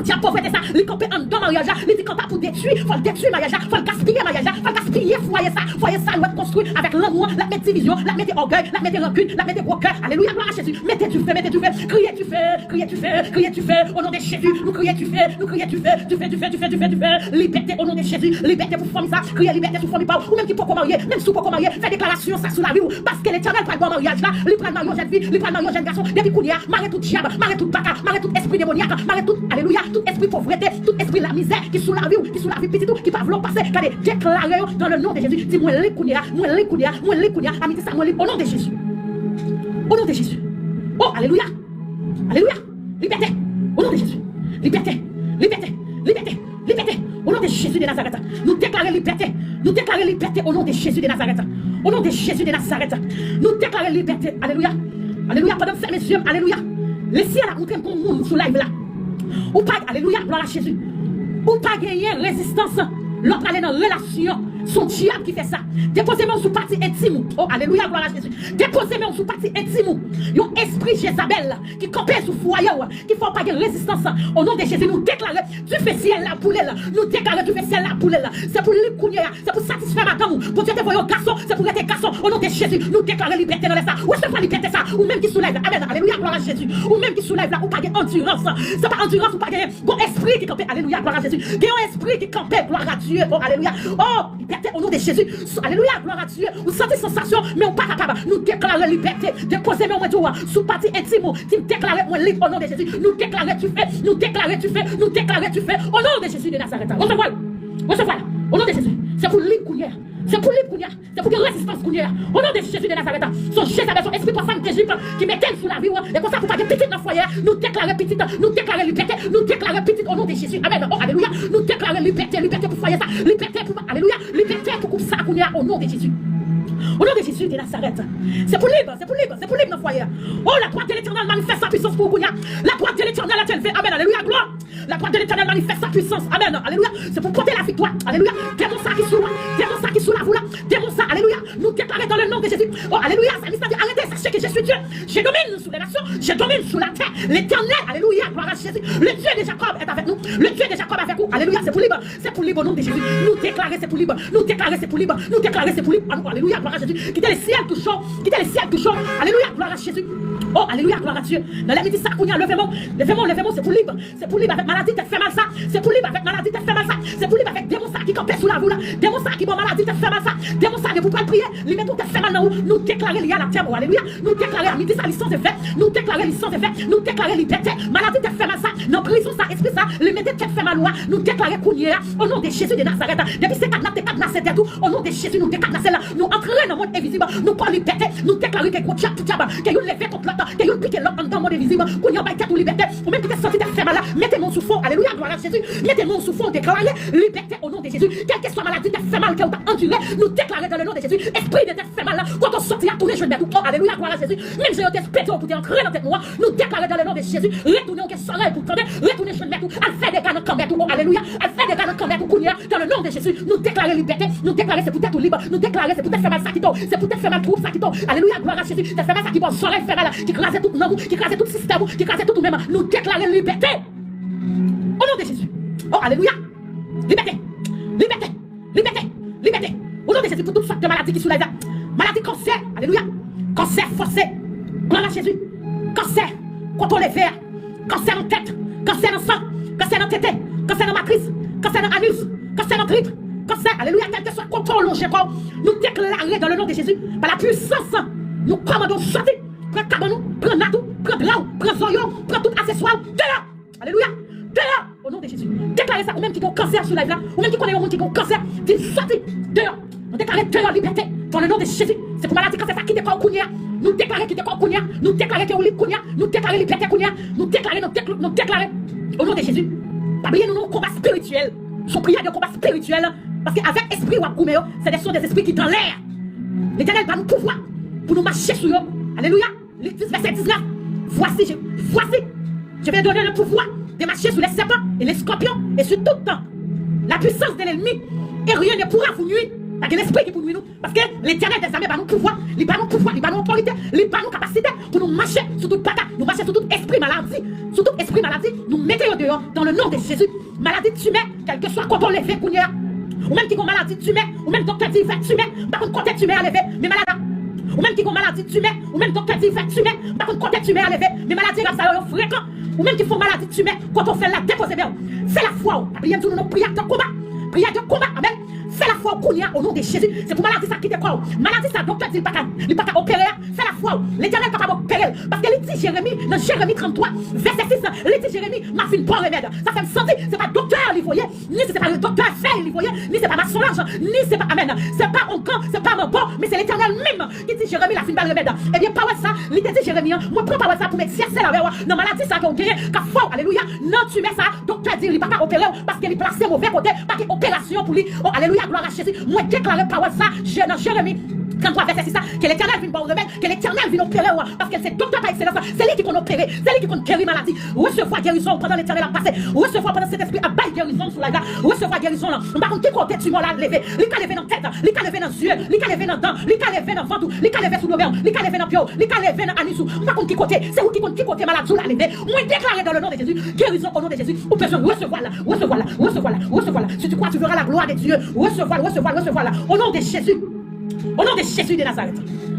Dyab povrete sa, li kanpe anndan maryaj la, li di konpa pou detwi, fò l detwi maryaj la, fò l gaspiye maryaj la, fò l gaspiye piye fwaye sa, fwaye sa, l ap konstwi avèk lanmou, l ap met divizyon, l ap mete ògèy, l ap mete rankin, l ap mete gwo kè. Alelouya, glwa a Jezi. Mete dife, mete dife, kriye dife, kriye dife, kriye dife, o non de Jezi, nou kriye dife, nou kriye dife, dife, dife, dife, dife, dife, libète, o non de Jezi, libète pou fanmi sa, kriye libète sou fanmi pa w, ou menm ki poko marye, menm si w poko marye, fè deklarasyon sa sou lavi w, paske Letènèl pral ba w maryaj la, li pral marye yon jèn fi, li pral marye yon jèn gason, depi kounye a, mare tout dyab, mare tout baka, mare tout espri demonyak, mare tout, alelouya, tout espri povrete, tout espri lamizè ki sou lavi w, ki sou lavi pitit ou, ki pa vle w pase, gade, deklare yo dans le nom de Jésus. Di, mwen lib kounye a, mwen lib kounye a, mwen lib kounye a, a midi sa, mwen lib, o non de Jezi. O non de Jezi. O, alelouya. Alelouya. Libète. O non de Jezi. Libète. Libète. Libète. Libète. O non de Jezi de Nazarèt. Nou deklare libète. Nou deklare libète o non de Jezi de Nazarèt. O non de Jezi de Nazarèt. Nou deklare libète. Alelouya. Alelouya. Pandan m fèmen zye m, alelouya. Lesyèl ap montre m gon moun sou live la. Ou pa, alelouya, glwa a Jezi. Ou pa genyen rezistans lè w prale nan relasyon. Se yon dyab ki fè sa. Depoze men w sou pati entim ou. O, alelouya, glwa a Jezi. Depoze men w sou pati entim ou. Yon espri Jezabèl ki kanpe sou fwaye w, ki fè w pa gen rezistans. O non de Jezi, nou deklare dife syèl la boule l. Nou deklare dife syèl la boule l. Se pou lib kounye a. Se pou satisfè madanm ou. Bondye te voye yon gason, se pou rete gason. O non de Jezi, nou deklare libète nan lè sa. Resevwa libète sa. Ou menm ki sou live la. Amèn. Alelouya, glwa a Jezi. Ou menm ki sou live la, ou pa gen andirans. Se pa andirans ou pa genyen. Gon espri ki kanpe. Alelouya, glwa a Jezi. Gen yon espri ki kanpe. Glwa a Dye. O, alelouya. O, libète o non de Jezi. Alelouya, glwa a Dye. Ou santi sansasyon, men ou pa kapab. Nou deklare libète. Depoze men w, mwen di w, sou pati entim ou. Di m deklare mwen lib o non de Jezi. Nou deklare dife. Nou deklare dife. Nou deklare dife. O non de Jezi de Nazarèt. Resevwa l. Resevwa l. O non de Jezi. Se pou lib kounye a. Se pou lib kounye a. Se pou gen rezistans kounye a. O non de Jezi de Nazarèt. Se yon Jezabèl, se yon espri twa fanm Ejip ki mete l sou lavi w. E konsa pou pa gen pitit nan fwaye a. Nou deklare pitit. Nou deklare libète. Nou deklare pitit o non de Jezi. Amèn. O, alelouya. Nou deklare libète. Libète pou fwaye sa. Libète pou, alelouya. Libète pou koup sa kounye a o non de Jezi. O non de Jezi de Nazarèt. Se pou lib, se pou lib, se pou lib nan fwaye a. O, la droite de l'Éternel manifeste sa pwisans pou ou kounye a. La droite de l'Éternel est élevée. Amèn, alelouya, glwa. La droite de l'Éternel manifeste sa pwisans. Amèn, alelouya. Se pou pote laviktwa. Alelouya. Demon sa ki sou la, demon sa ki sou lavi w la, demon sa, alelouya. Nou deklare dans le nom de Jésus. O, alelouya, salmis la di, arete, sachez que je suis Dieu. Je domine sur les nations, je domine sur la terre. L'Éternel, alelouya, glwa a Jezi. Le Dieu de Jacob est avec nous. Le Dieu de Jacob avec vous. Alelouya, se pou lib. Se pou lib o non de Jezi. Nou deklare se pou lib. Nou deklare se pou lib. Nou deklare se pou lib. Alelouya, glwa a Jezi. Kite lesyèl touche w. Kite lesyèl touche w. Alelouya, glwa a Jezi. O, alelouya, glwa a Dye. Nan lè midi sa kounye a, leve men w. Leve men w, leve men w, se pou lib. Se pou lib avèk maladi tèt fè mal sa. Se pou lib avèk maladi tèt fè mal sa. Se pou lib avèk demon sa ki kanpe sou lavi w la. Demon sa ki ba w maladi tèt fè mal sa. Demon sa depi w pral priye, li mete yon tèt fè mal nan ou. Nou deklare li a la tèm. O, alelouya. Nou deklare a midi sa li san efè. Nou deklare li san efè. Nou deklare libète. Maladi tèt fè mal sa, nan prizon sa, espri sa, li mete tèt fè mal ou a. Nou deklare kounye a, o non de Jezi de Nazarèt, depi se kadna te kadnase tèt ou, o non de Jezi, nou dekadnase l. Nou antre nan mond envizib, nou pran libète, nou deklare ke gwo dyab, ti dyab, ke youn leve kont lòt, ke youn pike lòt anndan mond envizib. Kounye a, bay tèt ou libète. Ou menm ki te santi tèt fè mal la, mete men w sou fwon w. Alelouya, glwa a Jezi. Mete men w sou fwon w, deklare libète o non de Jezi. Kèlkeswa maladi tèt fè mal ke w t ap andire, nou deklare dans le nom de Jésus. Espri de tèt fè mal la, kote w soti a, tounen jwenn mèt ou. O, alelouya, glwa a Jezi. Menm jan yo te pete w pou te antre nan tèt nou an, nou deklare dans le nom de Jésus. Retounen, ou gen zòrèy pou tande, retounen jwenn mèt ou. Al fè dega nan kan mèt ou. O, alelouya. Al fè dega nan kan mèt ou kounye a, dans le nom de Jésus. Nou deklare libète. Nou deklare se pou tèt ou lib. Nou deklare se pou tèt fè mal sa kite w. Se pou tèt fè mal twoup sa kite w. Alelouya, glwa a Jezi. Tèt fè mal sa ki ba w zòrèy fè mal, ki kraze tout nanm ou, ki kraze tout sistèm ou, ki kraze tout ou menm. Nou deklare libète. O non de Jezi. O, alelouya. Libète. Libète. Libète. Libète. O non de Jezi, pou tout sòt de maladi ki sou live la. Maladi kansè. Alelouya. Kansè fòse. Glwa a Jezi. Kansè kote w leve a. Kansè nan tèt. Kansè nan san. Kansè nan tete. Kansè nan matris. Kansè nan anis. Kansè nan trip. Kansè, alelouya, kèlkeswa kote w lonje kò w. Nou deklare dans le nom de Jésus, par la puissance, nou kòmande w sòti. Pran kabann ou, pran nat ou, pran dra w, pran zòrye w, pran tout aseswa w. Deyò! Alelouya! Deyò! O non de Jezi. Deklare sa, ou menm ki gen yon kansè sou live la, ou menm ki konnen yon moun ki gen yon kansè, di l sòti! Deyò! Nou deklare deyò libète dans le nom de Jésus. Se pou maladi kansè sa kite kò w kounye a. Nou deklare kite kò w kounye a. Nou deklare ke w lib kounye a. Nou deklare libète kounye a. Nou deklare, nou dekl-, nou deklare. O non de Jezi. Pa bliye nou nan yon konba espirityèl. Se yon priyè de konba espirityèl. Paske avèk espri w ap goumen yo, se de, sont des esprits qui dans l'air. Letènèl ba nou pouvwa pou nou mache sou yo. Alelouya. Lik dis, vèsè diznèf. Voici, je, voici, je vais donner le pouvoir de marcher sur les serpents et les scorpions et sur toute la puissance de l'ennemi, et rien ne pourra vous nuire. Pa gen lespri ki pou nwi nou, paske Letènèl dèzame ba nou pouvwa, li ba nou pouvwa, li ba nou otorite, li ba nou kapasite pou nou mache sou tout baka, nou mache sou tout espri maladi, sou tout espri maladi, nou mete yo deyò, dans le nom de Jésus. Maladi timè, kèlkeswa kote w leve kounye a, Ou menm ki gon maladi timè, ou menm doktè di fè timè, m pa konn kote timè a leve, men maladi. Ou menm ki gon maladi timè, ou menm doktè di fè timè, m pa konn kote timè a leve, men maladi rav sa yo, yo frekan. Ou menm ki fon maladi timè, kote w fè l la, depoze men w. Fè lafwa w. Pa bliye m di w, nou, nou priyè de konba. Priyè de konba. Amèn. Fè lafwa w kounye a, o non de Jezi. Se pou maladi sa kite kò w. Maladi sa, doktè di l pa ka, li pa ka opere a. Fè lafwa w. Letènèl kapab opere l. Paske li di Jeremi, nan Jeremi tranntwa, vèsè sis, li di Jeremi, m a fin ba w remèd. Sa fè m santi, se pa doktè a li voye, ni se pa doktè fèy li voye, ni se pa masonlaj, ni se pa, amèn, se pa ongan, se pa manbo, men se Letènèl menm ki di Jeremi l a fin ba l remèd. Ebyen, pawòl sa, li te di Jeremi an, mwen pran pawòl sa pou m egzèse l avè w nan maladi sa ke w genyen, k ap fè w, alelouya, nan timè sa, doktè di li pa ka opere w, paske li plase move kote, pa gen operasyon pou li. O, alelouya, glwa a Jezi. Mwen deklare pawòl sa, Je-, nan Jeremi tranntwa, vèsè sis la, ke Letènèl vin ba w remèd, ke Letènèl vin opere w, paske l se doktè pa ekselans la, se li ki konn opere, se li ki konn geri maladi. Resevwa gerizon w pandan Letènèl ap pase. Resevwa pandan Sentespri ap bay gerizon sou live la. Resevwa gerizon lan. M pa konn ki kote timè w la leve. Li ka leve nan tèt, li ka leve nan zye, li ka leve nan dan, li ka leve nan vant ou, li ka leve sou domen w, li ka leve nan pye w, li ka leve nan anis ou. M pa konn ki kote. Se ou ki konn ki kote maladi w la leve. Mwen deklare dans le nom de Jésus, gerizon o non de Jezi. Ou bezwen resevwa l la, resevwa l la, resevwa l la, resevwa l la. Si tu crois, tu verras la gloire de Dieu. Resevwa l, resevwa l, resevwa l la. O non de Jezi. O non de Jezi de Nazarèt.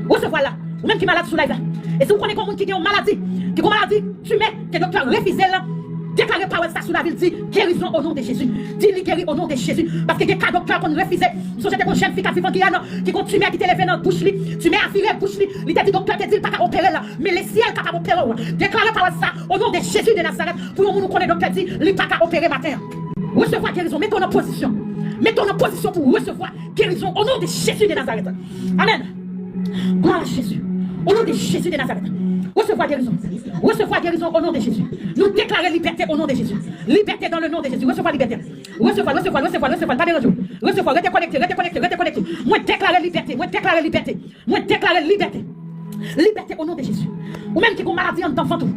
Resevwa l la. Ou menm ki malad sou live la. E si w konnen gon moun ki gen yon maladi, ki gon maladi timè, ke doktè refize l, deklare pawòl sa sou lavi l, di gerizon o non de Jezi. Di li geri o non de Jezi. Paske gen ka doktè konn refize. M sonje te gon jèn fi k ap viv an Giyàn, ki gon timè ki te leve nan bouch li. Timè a vire bouch li. Li te di doktè te di l pa ka opere l. Men Lesyèl kapab opere w. Deklare pawòl sa o non de Jezi de Nazarèt. Pou yon moun ou konnen doktè di li pa ka opere maten an. Resevwa gerizon. Mete w nan pozisyon. Mete w nan pozisyon pou resevwa gerizon o non de Jezi de Nazarèt. Amèn. Glwa a Jezi. O non de Jezi de Nazarèt. Resevwa gerizon. Resevwa gerizon o non de Jezi. Nou deklare libète o non de Jezi. Libète dans le nom de Jésus. Resevwa libète. Resevwa, resevwa, resevwa, resevwa. Pa deranje w. Resevwa, rete konekte, rete konekte, rete konekte. Mwen deklare libète, mwen deklare libète. Mwen deklare libète. Libète o non de Jezi. Ou menm ki gon maladi anndan vant ou.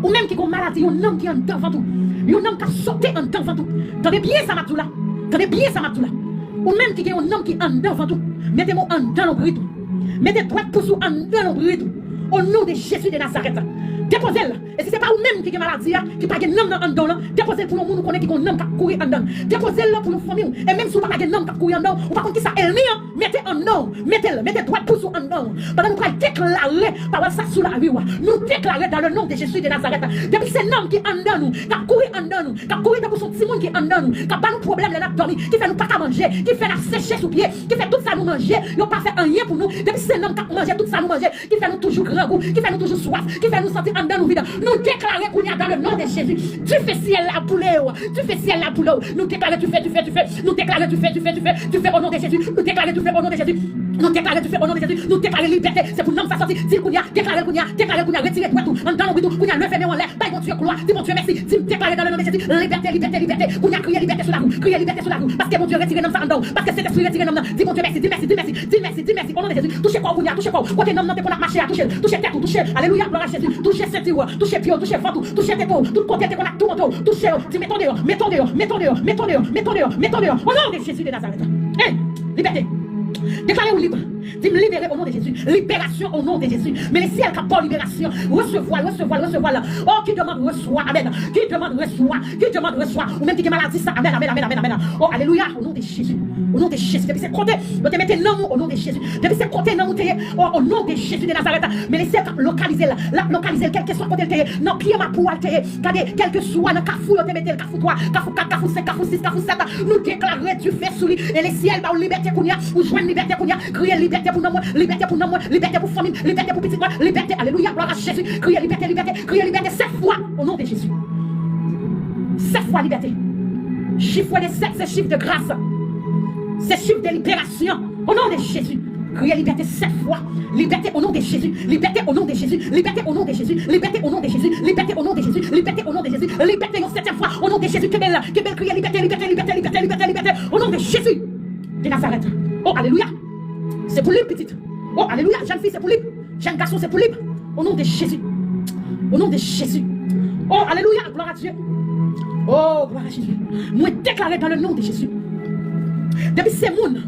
Ou menm ki gon maladi, yon nanm ki anndan vant ou. Yon nanm k ap sote anndan vant ou. Tande byen sa m ap di w la. Tande byen sa m ap di w la. Ou menm ki gen yon nanm ki anndan vant ou. Mete men w anndan lonbrit ou. Mete dwèt pous ou anndan lonbrit ou. O non de Jezi de Nazarèt. Depoze l. E si se pa ou menm ki gen maladi a, ki pa gen nanm nan anndan w lan, depoze l pou yon moun ou konnen ki gon nanm k ap kouri anndan l. Depoze l pou yon fanmi w. E menm si w pa gen nanm k ap kouri anndan w, ou pa konn kisa ènmi an mete anndan w. Mete l, mete dwèt pous ou anndan w. Pandan nou pral deklare pawòl sa sou lavi w. Nou deklare dans le nom de Jésus de Nazareth. Depi se nanm ki anndan nou, k ap kouri anndan nou, k ap kouri tankou se yon timoun ki anndan nou, k ap ba nou pwoblèm lè n ap dòmi, ki fè nou pa ka manje, ki fè n ap seche sou pye, ki fè tout sa nou manje, yo pa fè anyen pou nou. Depi se nanm k ap manje tout sa nou manje, ki fè nou toujou grangou, ki fè nou toujou swaf, ki fè nou santi anndan nou vid. Nou deklare kounye a dans le nom de Jésus. Dife syèl la boule yo. Dife syèl la boule yo. Nou deklare dife, dife, dife. Nou deklare dife, dife, dife. Dife o non de Jezi. Nou deklare dife o non de Jezi. Nou deklare dife o non de Jezi. Nou deklare libète. Se pou nanm sa sòti. Di l kounye a. Deklare l kounye a. Deklare l kounye a. Retire dwèt ou anndan lonbrit ou. Kounye a, leve men w anlè. Bay Bondye glwa. Di Bondye mèsi. Di m deklare dans le nom de Jésus. Libète, libète, libète. Kounye a, kriye libète sou lavi w. Kriye libète sou lavi w. Paske Bondye retire nanm sa anndan w. Paske Sentespri retire nanm nan. Di Bondye mèsi. Di mèsi, di mèsi, di mèsi, di mèsi, di mèsi. O non de Jezi. Touche kò w kounye a, touche kò w. Kote nanm nan te konn ap mache a, touche l. Touche tèt ou, touche l. Alelouya, glwa a Jezi. Touche senti w, touche pye w, touche vant ou, touche tete w. Tout kote l te konn ap toumante w, touche yo. Di mete w deyò, mete w deyò, mete w deyò, mete w deyò, mete w deyò, mete w deyò. O non de Jezi de Nazarèt. Hey, libète. Deklare ou lib. Di m libere o non de Jezi. Liberasyon o non de Jezi. Men Lesyèl k ap ba w liberasyon. Resevwa l, resevwa l, resevwa l. Oh, qui demande reçoit. Amèn. Qui demande reçoit. Qui demande reçoit. Ou menm ki gen maladi sa. Amèn, amèn, amèn, amèn, amèn. Oh, alelouya. O non de Jezi. O non de Jezi. Depi se kote yo te mete nanm ou, o non de Jezi. Depi se kote nanm ou te ye, o, o non de Jezi de Nazarèt. Men Lesyèl k ap lokalize l. L ap lokalize l, kèlkeswa kote l te ye. Nan pye mapou a l te ye. Gade, kèlkeswa nan kafou yo te mete l, kafou twa, kafou kat, kafou senk, kafou sis, kafou sèt. Nou deklare dife sou li. E Lesyèl ba w libète kounye a. Ou jwenn libète kounye a. Kriye libète pou nanm mwen, libète pou nanm mwen, libète pou fanmi m, libète pou pitit mwen, libète. Alelouya, glwa a Jezi. Kriye libète, libète, kriye libète sèt fwa. O non de Jezi. Sèt fwa libète. Chif de sèt, se chif de gras. Se chif de liberasyon. O non de Jezi. Kriye libète sèt fwa. Libète o non de Jezi. Libète o non de Jezi. Libète o non de Jezi. Libète o non de Jezi. Libète o non de Jezi. Libète o non de Jezi. Libète yon setyèm fwa. O non de Jezi. Kenbe l. Kenbe l. Kriye libète, libète, libète, libète, libète, libète, libète. O non de Jezi de Nazarèt. Oh, alelouya. Se pou li, pitit. Oh, alelouya. Jèn fi, se pou li. Jèn gason, se pou li. O non de Jezi. O non de Jezi. Oh, alelouya. Glwa a Dye. Oh, glwa a Jezi. Mwen deklare dans le nom de Jésus. Depi se moun.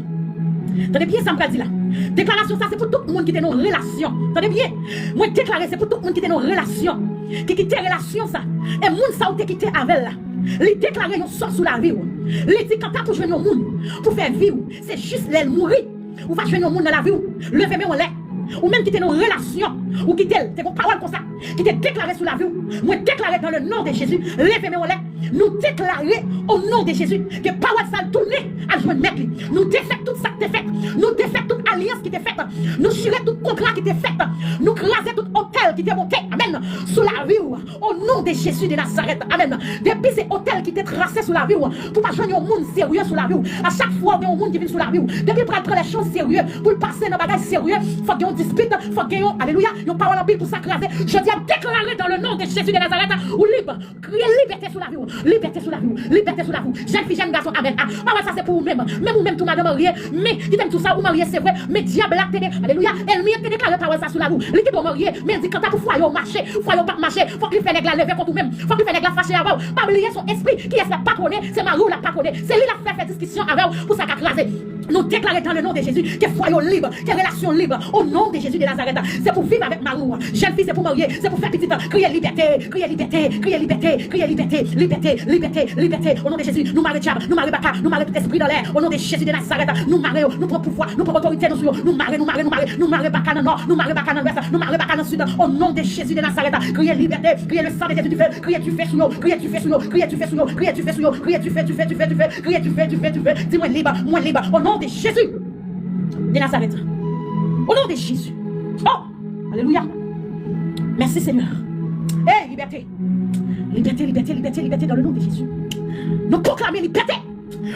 Tande byen sa m pral di la. Deklarasyon sa se pou tout moun ki te nan relasyon. Tande byen. Mwen deklare se pou tout moun ki te nan relasyon. Ki kite relasyon sa. E moun sa ou te kite avè l la. Li deklare yon sò sou lavi w. Li di kanta pou jwenn yon moun pou fè vi w, se jis lè l mouri. Ou va jwenn yon moun nan lavi w, leve men w anlè. Ou menm ki te nan relasyon, ou kite l, te gon pawòl konsa ki te deklare sou lavi w. Mwen deklare dans le nom de Jésus, leve men w anlè. Nou deklare o non de Jezi ke pawòl sa l tounen al jwenn mèt li. Nou defèt tout sa k te fèt. Nou defèt tout alyans ki te fèt. Nou chire tout kontra ki te fèt. Nou kraze tout otèl ki te monte. Amèn. Sou lavi w. O non de Jezi de Nazarèt. Amèn. Depi se otèl ki te trase sou lavi w, pou pa jwenn yon moun serye sou lavi w. A chak fwa w gen yon moun ki vin sou lavi w, depi l pral pran lè chans serye, pou l pase nan bagay serye, fòk gen yon dispit, fòk gen yon, alelouya, yon pawòl anpil pou sa kraze. Jodi a, m deklare dans le nom de Jezi de Nazarèt, ou lib. Kriye libète sou lavi w. Libète sou lavi w. Libète sou lavi w. Jèn fi, jèn gason, amèn. Ah, pawòl sa se pou ou menm. Menm ou menm tou, madan marye. Men, kite m di w sa, ou marye, se vre. Men dyab la te de, alelouya, ènmi an te deklare pawòl sa sou lavi w. Li kite w marye, men l di kanta pou fwaye w mache, fwaye w p ap mache, fòk li fè nèg la leve kont ou menm. Fòk li fè nèg la fache avè w. Pa bliye se yon espri, kiyès l ap patwone? Se mari w l ap patwone. Se li l ap fè, fè diskisyon avè w pou sa ka kraze. Nou deklare dans le nom de Jésus ke fwaye w lib, ke relasyon w lib. O non de Jezi de Nazarèt, se pou viv avèk mari w. Jèn fi, se pou marye, se pou fè pitit. Kriye libète, kriye libète, kriye libète, kriye libète, libète, libète, libète. O non de Jezi, nou mare dyab, nou mare baka, nou mare tout espri dan lè. O non de Jezi de Nazarèt, nou mare yo, nou pran pouvwa, nou pran otorite nou sou yo. Nou mare, nou mare, nou mare, nou mare baka nan nò, nou mare baka nan lwès, nou mare baka nan sid. O non de Jezi de Nazarèt, kriye libète, kriye le sang de Jésus du feu, kriye dife sou yo, kriye dife sou yo, kriye dife sou yo, kriye dife sou yo, kriye dife, dife, dife, dife, kriye dife, dife, dife, di mwen lib, mwen lib. O non de Jezi de Nazarèt. O non de Jezi. Oh! Alelouya. Mèsi, Senyè. Hey, libète. Libète, libète, libète, libète dans le nom de Jésus. Nou pwoklame libète.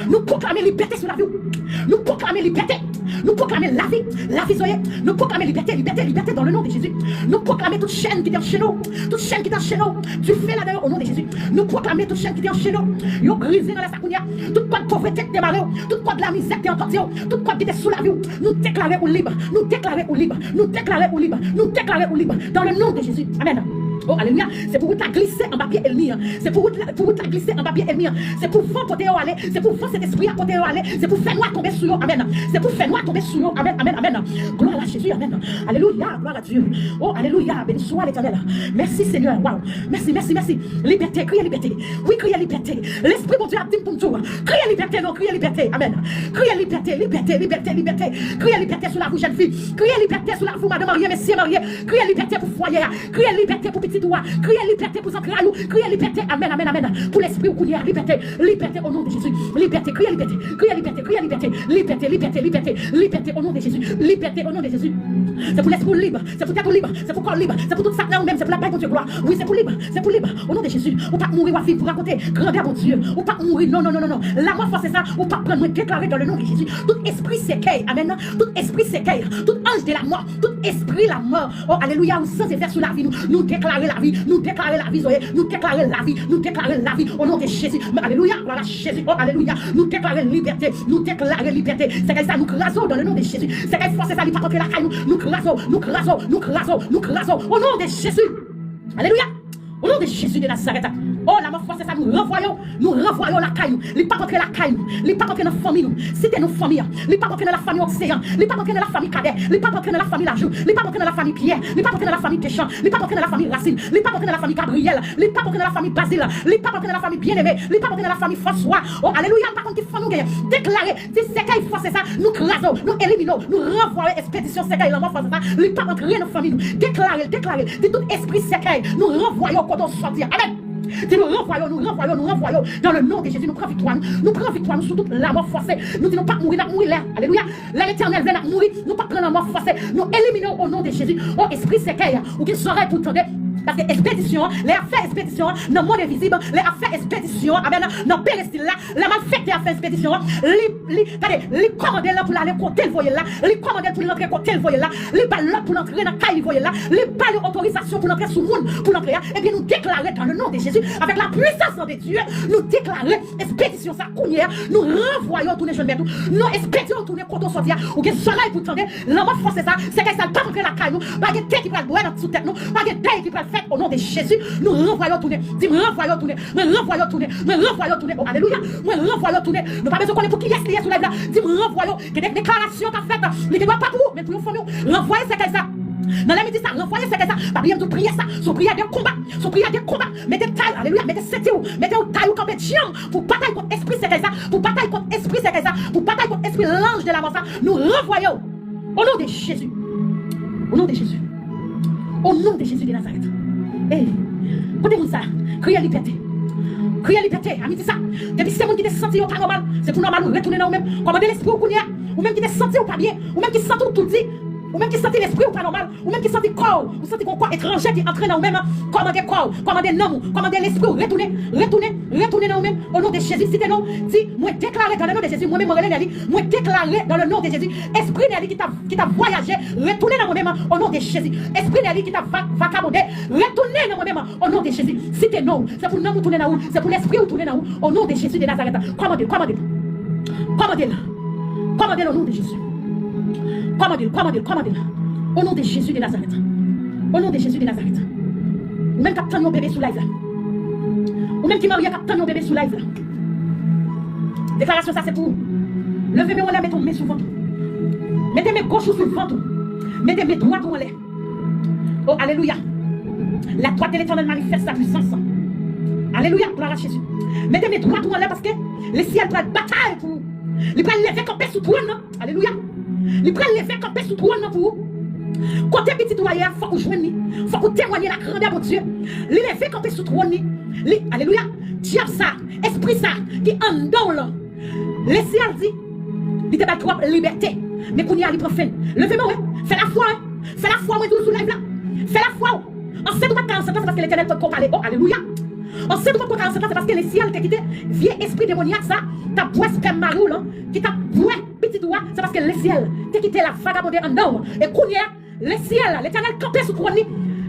Nou pwoklame libète sou lavi w. Nou pwoklame libète. Nou pwoklame lavi. Lavi, soyez. Nou pwoklame libète, libète, libète dans le nom de Jésus. Nou pwoklame tout chèn ki te anchene w. Tout chèn ki te anchene w. Dife ladan yo, o non de Jezi. Nou pwoklame tout chèn ki te anchene w. Yo brize nan lè sa kounye a. Tout kòd povrete ki te mare w. Tout kòd lamizè ki te antòti w. Tout kòd ki te sou lavi w. Nou deklare ou lib. Nou deklare ou lib. Nou deklare ou lib. Nou deklare ou lib. Dans le nom de Jésus. Amèn. Oh, alelouya. Se pou wout la glise anba pye ènmi an. Se pou wout la, pou wout la glise anba pye ènmi an. Se pou van pote yo ale. Se pou van Sentespri a pote yo ale. Se pou fènwa tonbe sou yo. Amèn. Se pou fènwa tonbe sou yo. Amèn, amèn, amèn. Gloire à Jésus. Amèn. Alelouya. Gloire à Dieu. Oh, alelouya. Beni swa Letènèl. Mèsi, Senyè. Waw. Mèsi, mèsi, mèsi. Libète. Kriye libète. Wi, kriye libète. Lespri Bondye ap di m pou m di w, kriye libète, non, kriye libète. Amèn. Kriye libète, libète, libète, libète. Kriye libète sou lavi w, jèn fi. Kriye libète sou lavi w, madan marye, mesye marye. Kriye libète pou fwaye a. Kriye libète pou pitit ou a. Kriye libète pou zantray ou. Kriye libète. Amèn, amèn, amèn. Pou lespri w kounye a. Libète. Libète o non de Jezi. Libète. Kriye libète. Kriye libète. Kriye libète. Libète, libète, libète. Libète o non de Jezi. Libète o non de Jezi. Se pou lespri w lib. Se pou tèt ou lib. Se pou kò w lib. Se pou tout sa k nan ou menm. Se pou l ap bay Bondye glwa. Wi, se pou lib. Se pou lib. O non de Jezi. Ou p ap mouri, w ap viv pou rakonte grandè Bondye. Ou p ap mouri. Non, non, non, non, non. Lanmò fòse sa, ou p ap pran. Mwen deklare dans le nom de Jésus. Tout espri sèkèy. Amèn. Tout espri sèkèy. Tout anj de lanmò. Tout espri lanmò. Oh, alelouya, ou san efè sou lavi nou. Nou deklare lavi. Nou deklare lavi, Zoe. Nou deklare lavi. Nou deklare lavi. O non de Jezi. Alelouya. Gloire à Jésus. Oh, alelouya. Nou deklare libète. Nou deklare libète. Sèkèy sa, nou kraze w dans le nom de Jésus. Sèkèy fòse sa, li p ap antre lakay nou. Nou kraze w. Nou kraze w. Nou kraze w. Nou kraze w. O non de Jezi. Alelouya. O non de Jezi de Nazarèt. Oh, lanmò fòse sa, nou ranvwaye w. Nou ranvwaye w lakay ou. Li p ap antre lakay nou. Li p ap antre nan fanmi nou. Site non fanmi an. Li p ap antre nan lafanmi Oseyan. Li p ap antre nan lafanmi Kadè. Li p ap antre nan lafanmi Lajou. Li p ap antre nan lafanmi Pyè. Li p ap antre nan lafanmi Dechan. Li p ap antre nan lafanmi Rasin. Li p ap antre nan lafanmi Gabriyèl. Li p ap antre nan lafanmi Bazil. Li p ap antre nan lafanmi Byeneme. Li p ap antre nan lafanmi Franswa. Oh, alelouya, m pa konn ki fanmi w genyen. Deklare, di sèkèy fòse sa, nou kraze w, nou elimine w, nou ranvwaye w, espedisyon sèkèy lanmò fòse sa, li p ap antre nan fanmi nou. Deklare l, deklare l. Di tout espri sèkèy, nou ranvwaye w kote w sòti a. Amèn. Di nou ranvwaye w, nou ranvwaye w, nou ranvwaye w. Dans le nom de Jésus, nou pran viktwa nou. Nou pran viktwa nou sou tout lanmò fòse. Nou di nou p ap mouri, n ap mouri lè. Alelouya. Lè Letènèl vle, n ap mouri. Nou p ap pran lanmò fòse. Nou elimine w o non de Jezi. O espri sèkèy, ou gen zòrèy pou w tande. Paske espedisyon an, lè y ap fè espedisyon an nan mond envizib, lè y ap fè espedisyon an, amèn, nan perestil la, lè malfektè a fè espedisyon an, li, li, tande, li kòmande l pou l ale kote l voye l la, li kòmande l pou l antre kote l voye l la, li ba l lòd pou l antre nan kay li voye l la, li ba li otorizasyon pou l antre sou moun pou l antre a. Ebyen, nou deklare dans le nom de Jésus, avec la puissance de Dieu, nou deklare espedisyon sa kounye a, nou ranvwaye w tounen jwenn mèt ou, nou espedye w tounen kote w sòti a, ou gen zòrèy pou w tande, lanmò fòse sa, sèkèy sa, l p ap antre lakay nou, pa gen te ki pral bwè nan sou tèt nou, pa gen dèy ki pral fèt, o non de Jezi, nou ranvwaye w tounen, di m ranvwaye w tounen, mwen ranvwaye w tounen, mwen ranvwaye w tounen, o alelouya, mwen ranvwaye w tounen, nou pa bezwen konnen pou kiyès li ye sou live la, di m ranvwaye w, gen de deklarasyon k ap fèt, li te dwe pa pou ou, men pou yon fanmi w, ranvwaye sèkèy sa. Nan lè midi sa, ranvwaye sèkèy sa. Pa bliye m di w priyè sa, se yon priyè de konba. Se yon priyè de konba. Mete tay, alelouya, mete senti w, mete w tay ou kanpe djanm pou batay kont espri sèkèy sa, pou batay kont espri sèkèy sa, pou batay kont espri lanj de lamò sa. Nou ranvwaye w. O non de Jezi. O non de Jezi. O non de Jezi de Nazarèt. Ey, kote moun sa? Kriye libète. Kriye libète, a midi sa. Depi se moun ki te santi yo pa nòmal, se pou nòmal ou retounen nan ou menm. Kòmande lespri w kounye a. Ou menm ki te santi w pa byen, ou menm ki santi w toudi, ou menm ki santi lespri w pa nòmal, ou menm ki santi kò w, ou santi gon kò etranje ki antre nan ou menm, kòmande kò w, kòmande nanm ou, kòmande lespri w retounen, retounen, retounen nan ou menm. O non de Jezi, site non, di, mwen deklare dans le nom de Jésus, mwen menm mwen rele Nelly, mwen deklare dans le nom de Jésus, espri Nelly ki t ap, ki t ap vwayaje, retounen nan mwen menm, o non de Jezi. Espri Nelly ki t ap va, vakabonde, retounen nan mwen menm, o non de Jezi. Site non, se pou nanm ou tounen nan ou, se pou lespri ou tounen nan ou, o non de Jezi de Nazarèt. Kòmande l, kòmande l. Kòmande l. Kòmande l o non de Jezi. Kòmande l, kòmande l, kòmande l. O non de Jezi de Nazarèt. O non de Jezi de Nazarèt. Ou menm k ap tann yon bebe sou live la. Ou menm ki marye k ap tann yon bebe sou live la. Deklarasyon sa se pou ou. Leve men w anlè, mete yon men sou vant ou. Mete men goch ou sou vant ou. Mete men dwat ou anlè. O, alelouya. La droite de l'Éternel manifeste sa puissance. Alelouya, glwa a Jezi. Mete men dwat ou anlè paske lesyèl pral batay pou ou. Li pral leve kanpe sou twòn nan. Alelouya. Li pral leve kanpe sou twòn nan pou ou. Kote pitit ou a ye a, fòk ou jwenn li. Fòk ou temwanye lagrandè Bondye. Li leve kanpe sou twòn li. Li, alelouya. Dyab sa, espri sa ki anndan w lan. Lesyèl di, li te bay twòp libète. Men kounye a, li pran fen. Leve men w, wi. Fè lafwa, wi. Fè lafwa, mwen di w sou live la. Fè lafwa w. Ansent ou pa t ka ansent la, se paske Letènèl potko w pale. O, alelouya. Ansent ou potko ka ansent la, se paske lesyèl te kite vye espri demonyak sa t ap bwè spèm mari w lan, ki t ap bwè pitit ou a, se paske lesyèl te kite l ap vagabonde anndan w. E kounye a, lesyèl, Letènèl kanpe sou twòn li.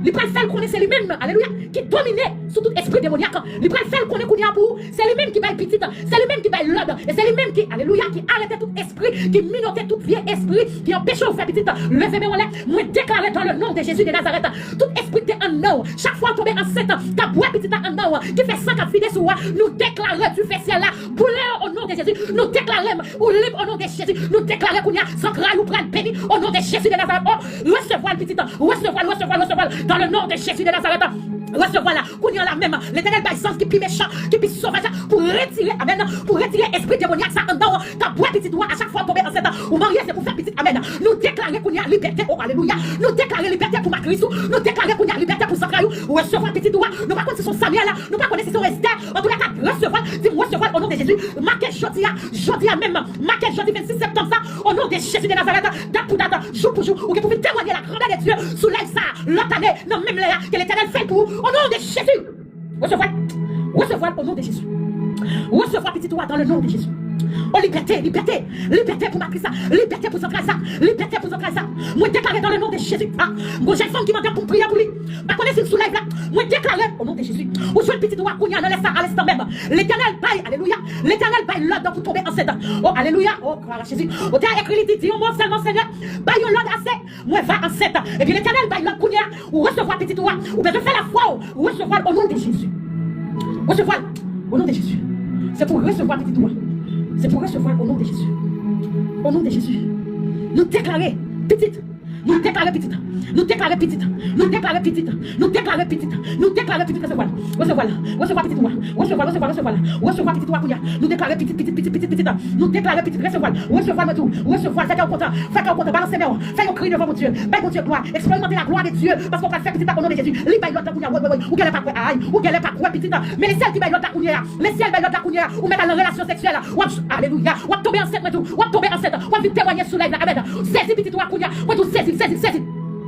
Li pral fè l konnen se li menm, alelouya, ki domine sou tout espri demonyak. Li pral fè l konnen kounye a pou ou, se li menm ki bay pitit, se li menm ki bay lòd, e se li menm ki, alelouya, ki arete tout espri, ki minote tout vye espri ki anpeche w fè pitit. Leve men w anlè, mwen deklare dans le nom de Jésus de Nazareth, tout espri ki te anndan w, chak fwa w tonbe ansent, k ap bwè pitit la anndan w, ki fè san k ap vide sou ou a, nou deklare dife syèl la boule yo o non de Jezi. Nou deklare ou lib o non de Jezi. Nou deklare kounye a zantray ou pral beni o non de Jezi de Nazarèt. O, resevwa l, pitit. Resevwa l, resevwa l, resevwa l. Dans le nom de Jésus de Nazareth. Resevwa l la. Kounye a la menm, Letènèl bay zanj ki pi mechan, ki pi sovaj la, pou retire, amèn, pou retire espri demonyak sa anndan w, k ap bwè pitit ou a, a chak fwa w tonbe ansent, ou marye, se pou fè pitit, amèn. Nou deklare kounye a libète, o alelouya. Nou deklare libète pou matris ou, nou deklare kounye a libète pou zantray ou. Resevwa pitit ou a, nou pa konn si se yon Samuel, nou pa konnen si se yon Estè, antouka, resevwa l, di m resevwa l o non de Jezi. Make jodi a, jodi a menm, make jodi vennsis septanm sa, o non de Jezi de Nazarèt, dat pou dat, jou pou jou, ou gen pou vin temwanye la grandeur de Dieu sou live sa, lòt ane, nan menm lè a, ke Letènèl fè l pou ou, o non de Jezi. Resevwa l. Resevwa l o non de Jezi. Resevwa pitit ou a dans le nom de Jésus. O libète, libète, libète pou matris sa, libète pou zantray sa, libète pou zantray sa. Mwen deklare dans le nom de Jésus. A, gon jèn fanm ki mande m pou m priye pou li. M pa konnen si l sou live la. Mwen deklare o non de Jezi. Ou jwenn pitit ou a kounye a nan lè sa, a lenstan menm. Letènèl bay, alelouya. Letènèl bay lòd pou tonbe ansent. O, alelouya. O, glwa a Jezi. Otè a ekri, li di, di yon mo sèlman, Senyè. Bay yon lòd ase. Mwen va ansent. Epi Letènèl bay lòd kounye a, ou resevwa pitit ou a. Ou bezwen fè lafwa w, resevwa l o non de Jezi. Resevwa l o non de Jezi. Se pou resevwa pitit ou a. Se pou resevwa l o non de Jezi. O non de Jezi. Nou deklare pitit. Nou deklare pitit. Nou deklare pitit. Nou deklare pitit. Nou deklare pitit. Nou deklare pitit. Resevwa l. Resevwa l. Resevwa pitit ou a. Resevwa l, resevwa l, resevwa l. Resevwa pitit ou a kounye a. Nou deklare pitit, pitit, pitit, pitit, pitit. Nou deklare pitit, resevwa l. Resevwa l, mwen di w. Resevwa l, fè kè w kontan. Fè kè w kontan, balanse men w. Fè yon kri devan Bondye. Bay Bondye glwa. Eksperimante la glwa de Dye. Paske w pral fè pitit la o non de Jezi. Li bay lòd la kounye a. Wi, wi, wi. Ou genlè pa kwè. Ay, ou genlè pa kwè pitit la. Men lesyèl ki bay lòd la kounye a. Lesyèl bay lòd la kounye a. Ou mèt al nan relasyon seksyèl. W ap, alelouya. W ap tonbe ansent, mwen di w. W ap tonbe ansent. W ap vin temwanye sou live la. Amèn. Sezi pitit ou a kounye a. Mwen di w sezi, sezi, sezi.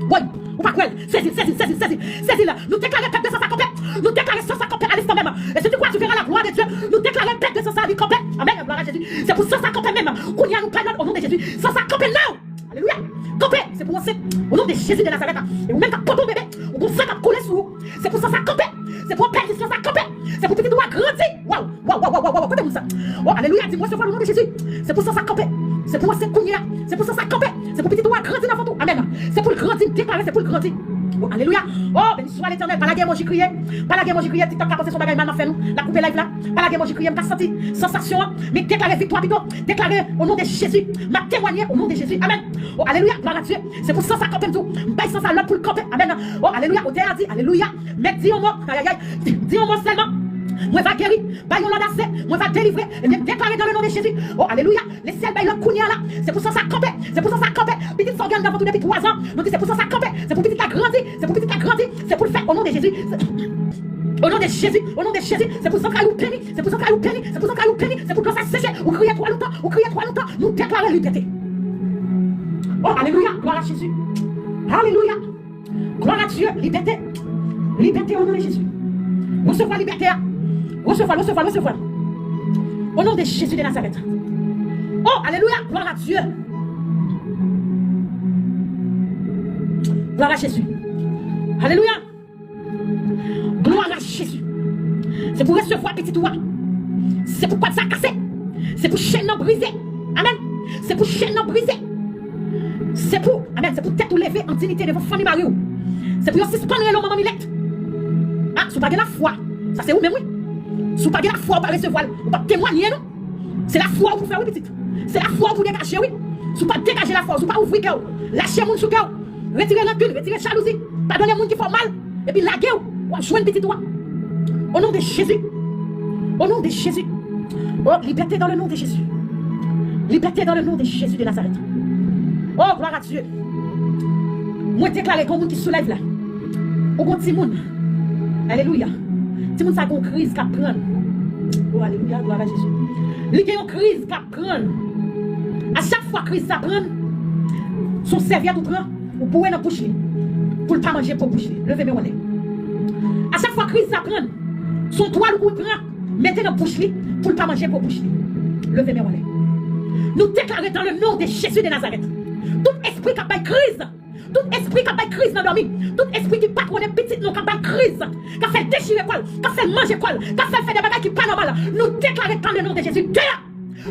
Woy. Ou pa kwè l. Sezi, sezi, sezi, sezi. Sezi la. Nou deklare pèt de san sa kanpe. Nou deklare san sa kanpe a lenstan menm. Et si tu crois, tu verras la gloire de Dieu. Nou deklare pèt de san sa li kanpe. Amèn. Glwa a Jezi. Se pou san sa kanpe menm. Kounye a nou bay lòd o non de Jezi. San sa kanpe now. Alelouya. Kanpe. Se pou w ansent. O non de Jezi de Nazarèt. E ou menm k ap pote yon bebe, ou gon san k ap koule sou ou. Se pou san sa kanpe. Se pou w pèdi san sa kanpe. Se pou pitit ou a grandi. Waw. Waw, waw, waw, waw, waw, kote moun sa? O, alelouya, di m resevwa l o non de Jezi. Se pou san sa kanpe. Se pou w ansent kounye a. Se pou san sa kanpe. Se pou pitit ou a grandi nan vant ou. Amèn. Se pou l grandi, m deklare, se pou l grandi. Oh, alelouya. Oh, beni swa Letènèl. Pa lage emoji kriye. Pa lage emoji kriye. TikTok ka panse se yon bagay mal m ap fè nou. L ap koupe live la. Pa lage emoji kriye. M ka santi sansasyon an. Men deklare viktwa pito. Deklare, o non de Jezi. M ap temwanye o non de Jezi. Amèn. Oh, alelouya. Glwa a Dye. Se pou san sa kanpe m tou. M bay san sa lòd pou l kanpe. Amèn. Oh, alelouya. Otè a di, alelouya. Mèt di yon mo. Ayayay. Di yon mo sèlman. Mwen va geri. Bay yon lòd ase. Mwen va delivre. Ebyen, deklare dans le nom de Jésus. Oh, alelouya. Lesyèl bay lòd kounye a la. Se pou san sa kanpe. Se pou san sa kanpe. Pitit sa w gen anndan vant ou depi twa zan. Nou di se pou san sa kanpe. Se pou pitit la grandi. Se pou pitit la grandi. Se pou l fè o non de Jezi. O non de Jezi. O non de Jezi. Se pou zantray ou beni. Se pou zantray ou beni. Se pou zantray ou beni. Se pou dlo sa seche. Ou kriye twò lontan. Ou kriye twò lontan. Nou deklare libète. Oh, alelouya. Glwa a Jezi. Alelouya. Glwa a Dye, libète. Libète o non de Jezi. Resevwa libète a. Resevwa l, resevwa l, resevwa l. O non de Jezi de Nazarèt. Oh, alelouya, glwa a Dye. Glwa a Jezi. Alelouya. Glwa a Jezi. Se pou resevwa pitit ou a. Se pou kòd sa kase. Se pou chenn nan brize. Amèn. Se pou chenn nan brize. Se pou, amèn, se pou tèt ou leve an diyite devan fanmi mari w. Se pou yo sispann rele w manman Milèt. Ah, si w pa gen lafwa, sa se ou menm, wi. Si w pa gen lafwa, ou pa resevwa l, ou p ap temwanye, non. Se lafwa w pou fè, wi, pitit. Se lafwa w pou degaje, wi. Si w pa degaje lafwa w, si w pa ouvri kè w, lache moun sou kè w, retire rankin, retire jalouzi, padone moun ki fè w mal, epi lage w, w ap jwenn pitit ou a. O non de Jezi. O non de Jezi. Oh, libète dans le nom de Jésus. Libète dans le nom de Jésus de Nazareth. Oh, glwa a Dye. Mwen deklare gen moun ki sou live la. Ou gon timoun. Alelouya. Timoun sa gon kriz k ap pran l. Oh, alelouya, glwa a Jezi. Li gen yon kriz k ap pran l. A chak fwa kriz sa pran l, se yon sèvyèt ou pran, ou boure nan bouch li. Pou l pa manje po bouch li. Leve men w anlè. A chak fwa kriz sa pran l, se yon twal ou pran, mete nan bouch li, pou l pa manje po bouch li. Leve men w anlè. Nou deklare dans le nom de Jésus de Nazareth. Tout espri k ap bay kriz, tout espri k ap bay kriz nan dòmi, tout espri ki patwone pitit nou k ap bay kriz, k ap fè l dechire kò l, k ap fè l manje kò l, k ap fè l fè de bagay ki pa nòmal, nou deklare dans le nom de Jésus, deyò!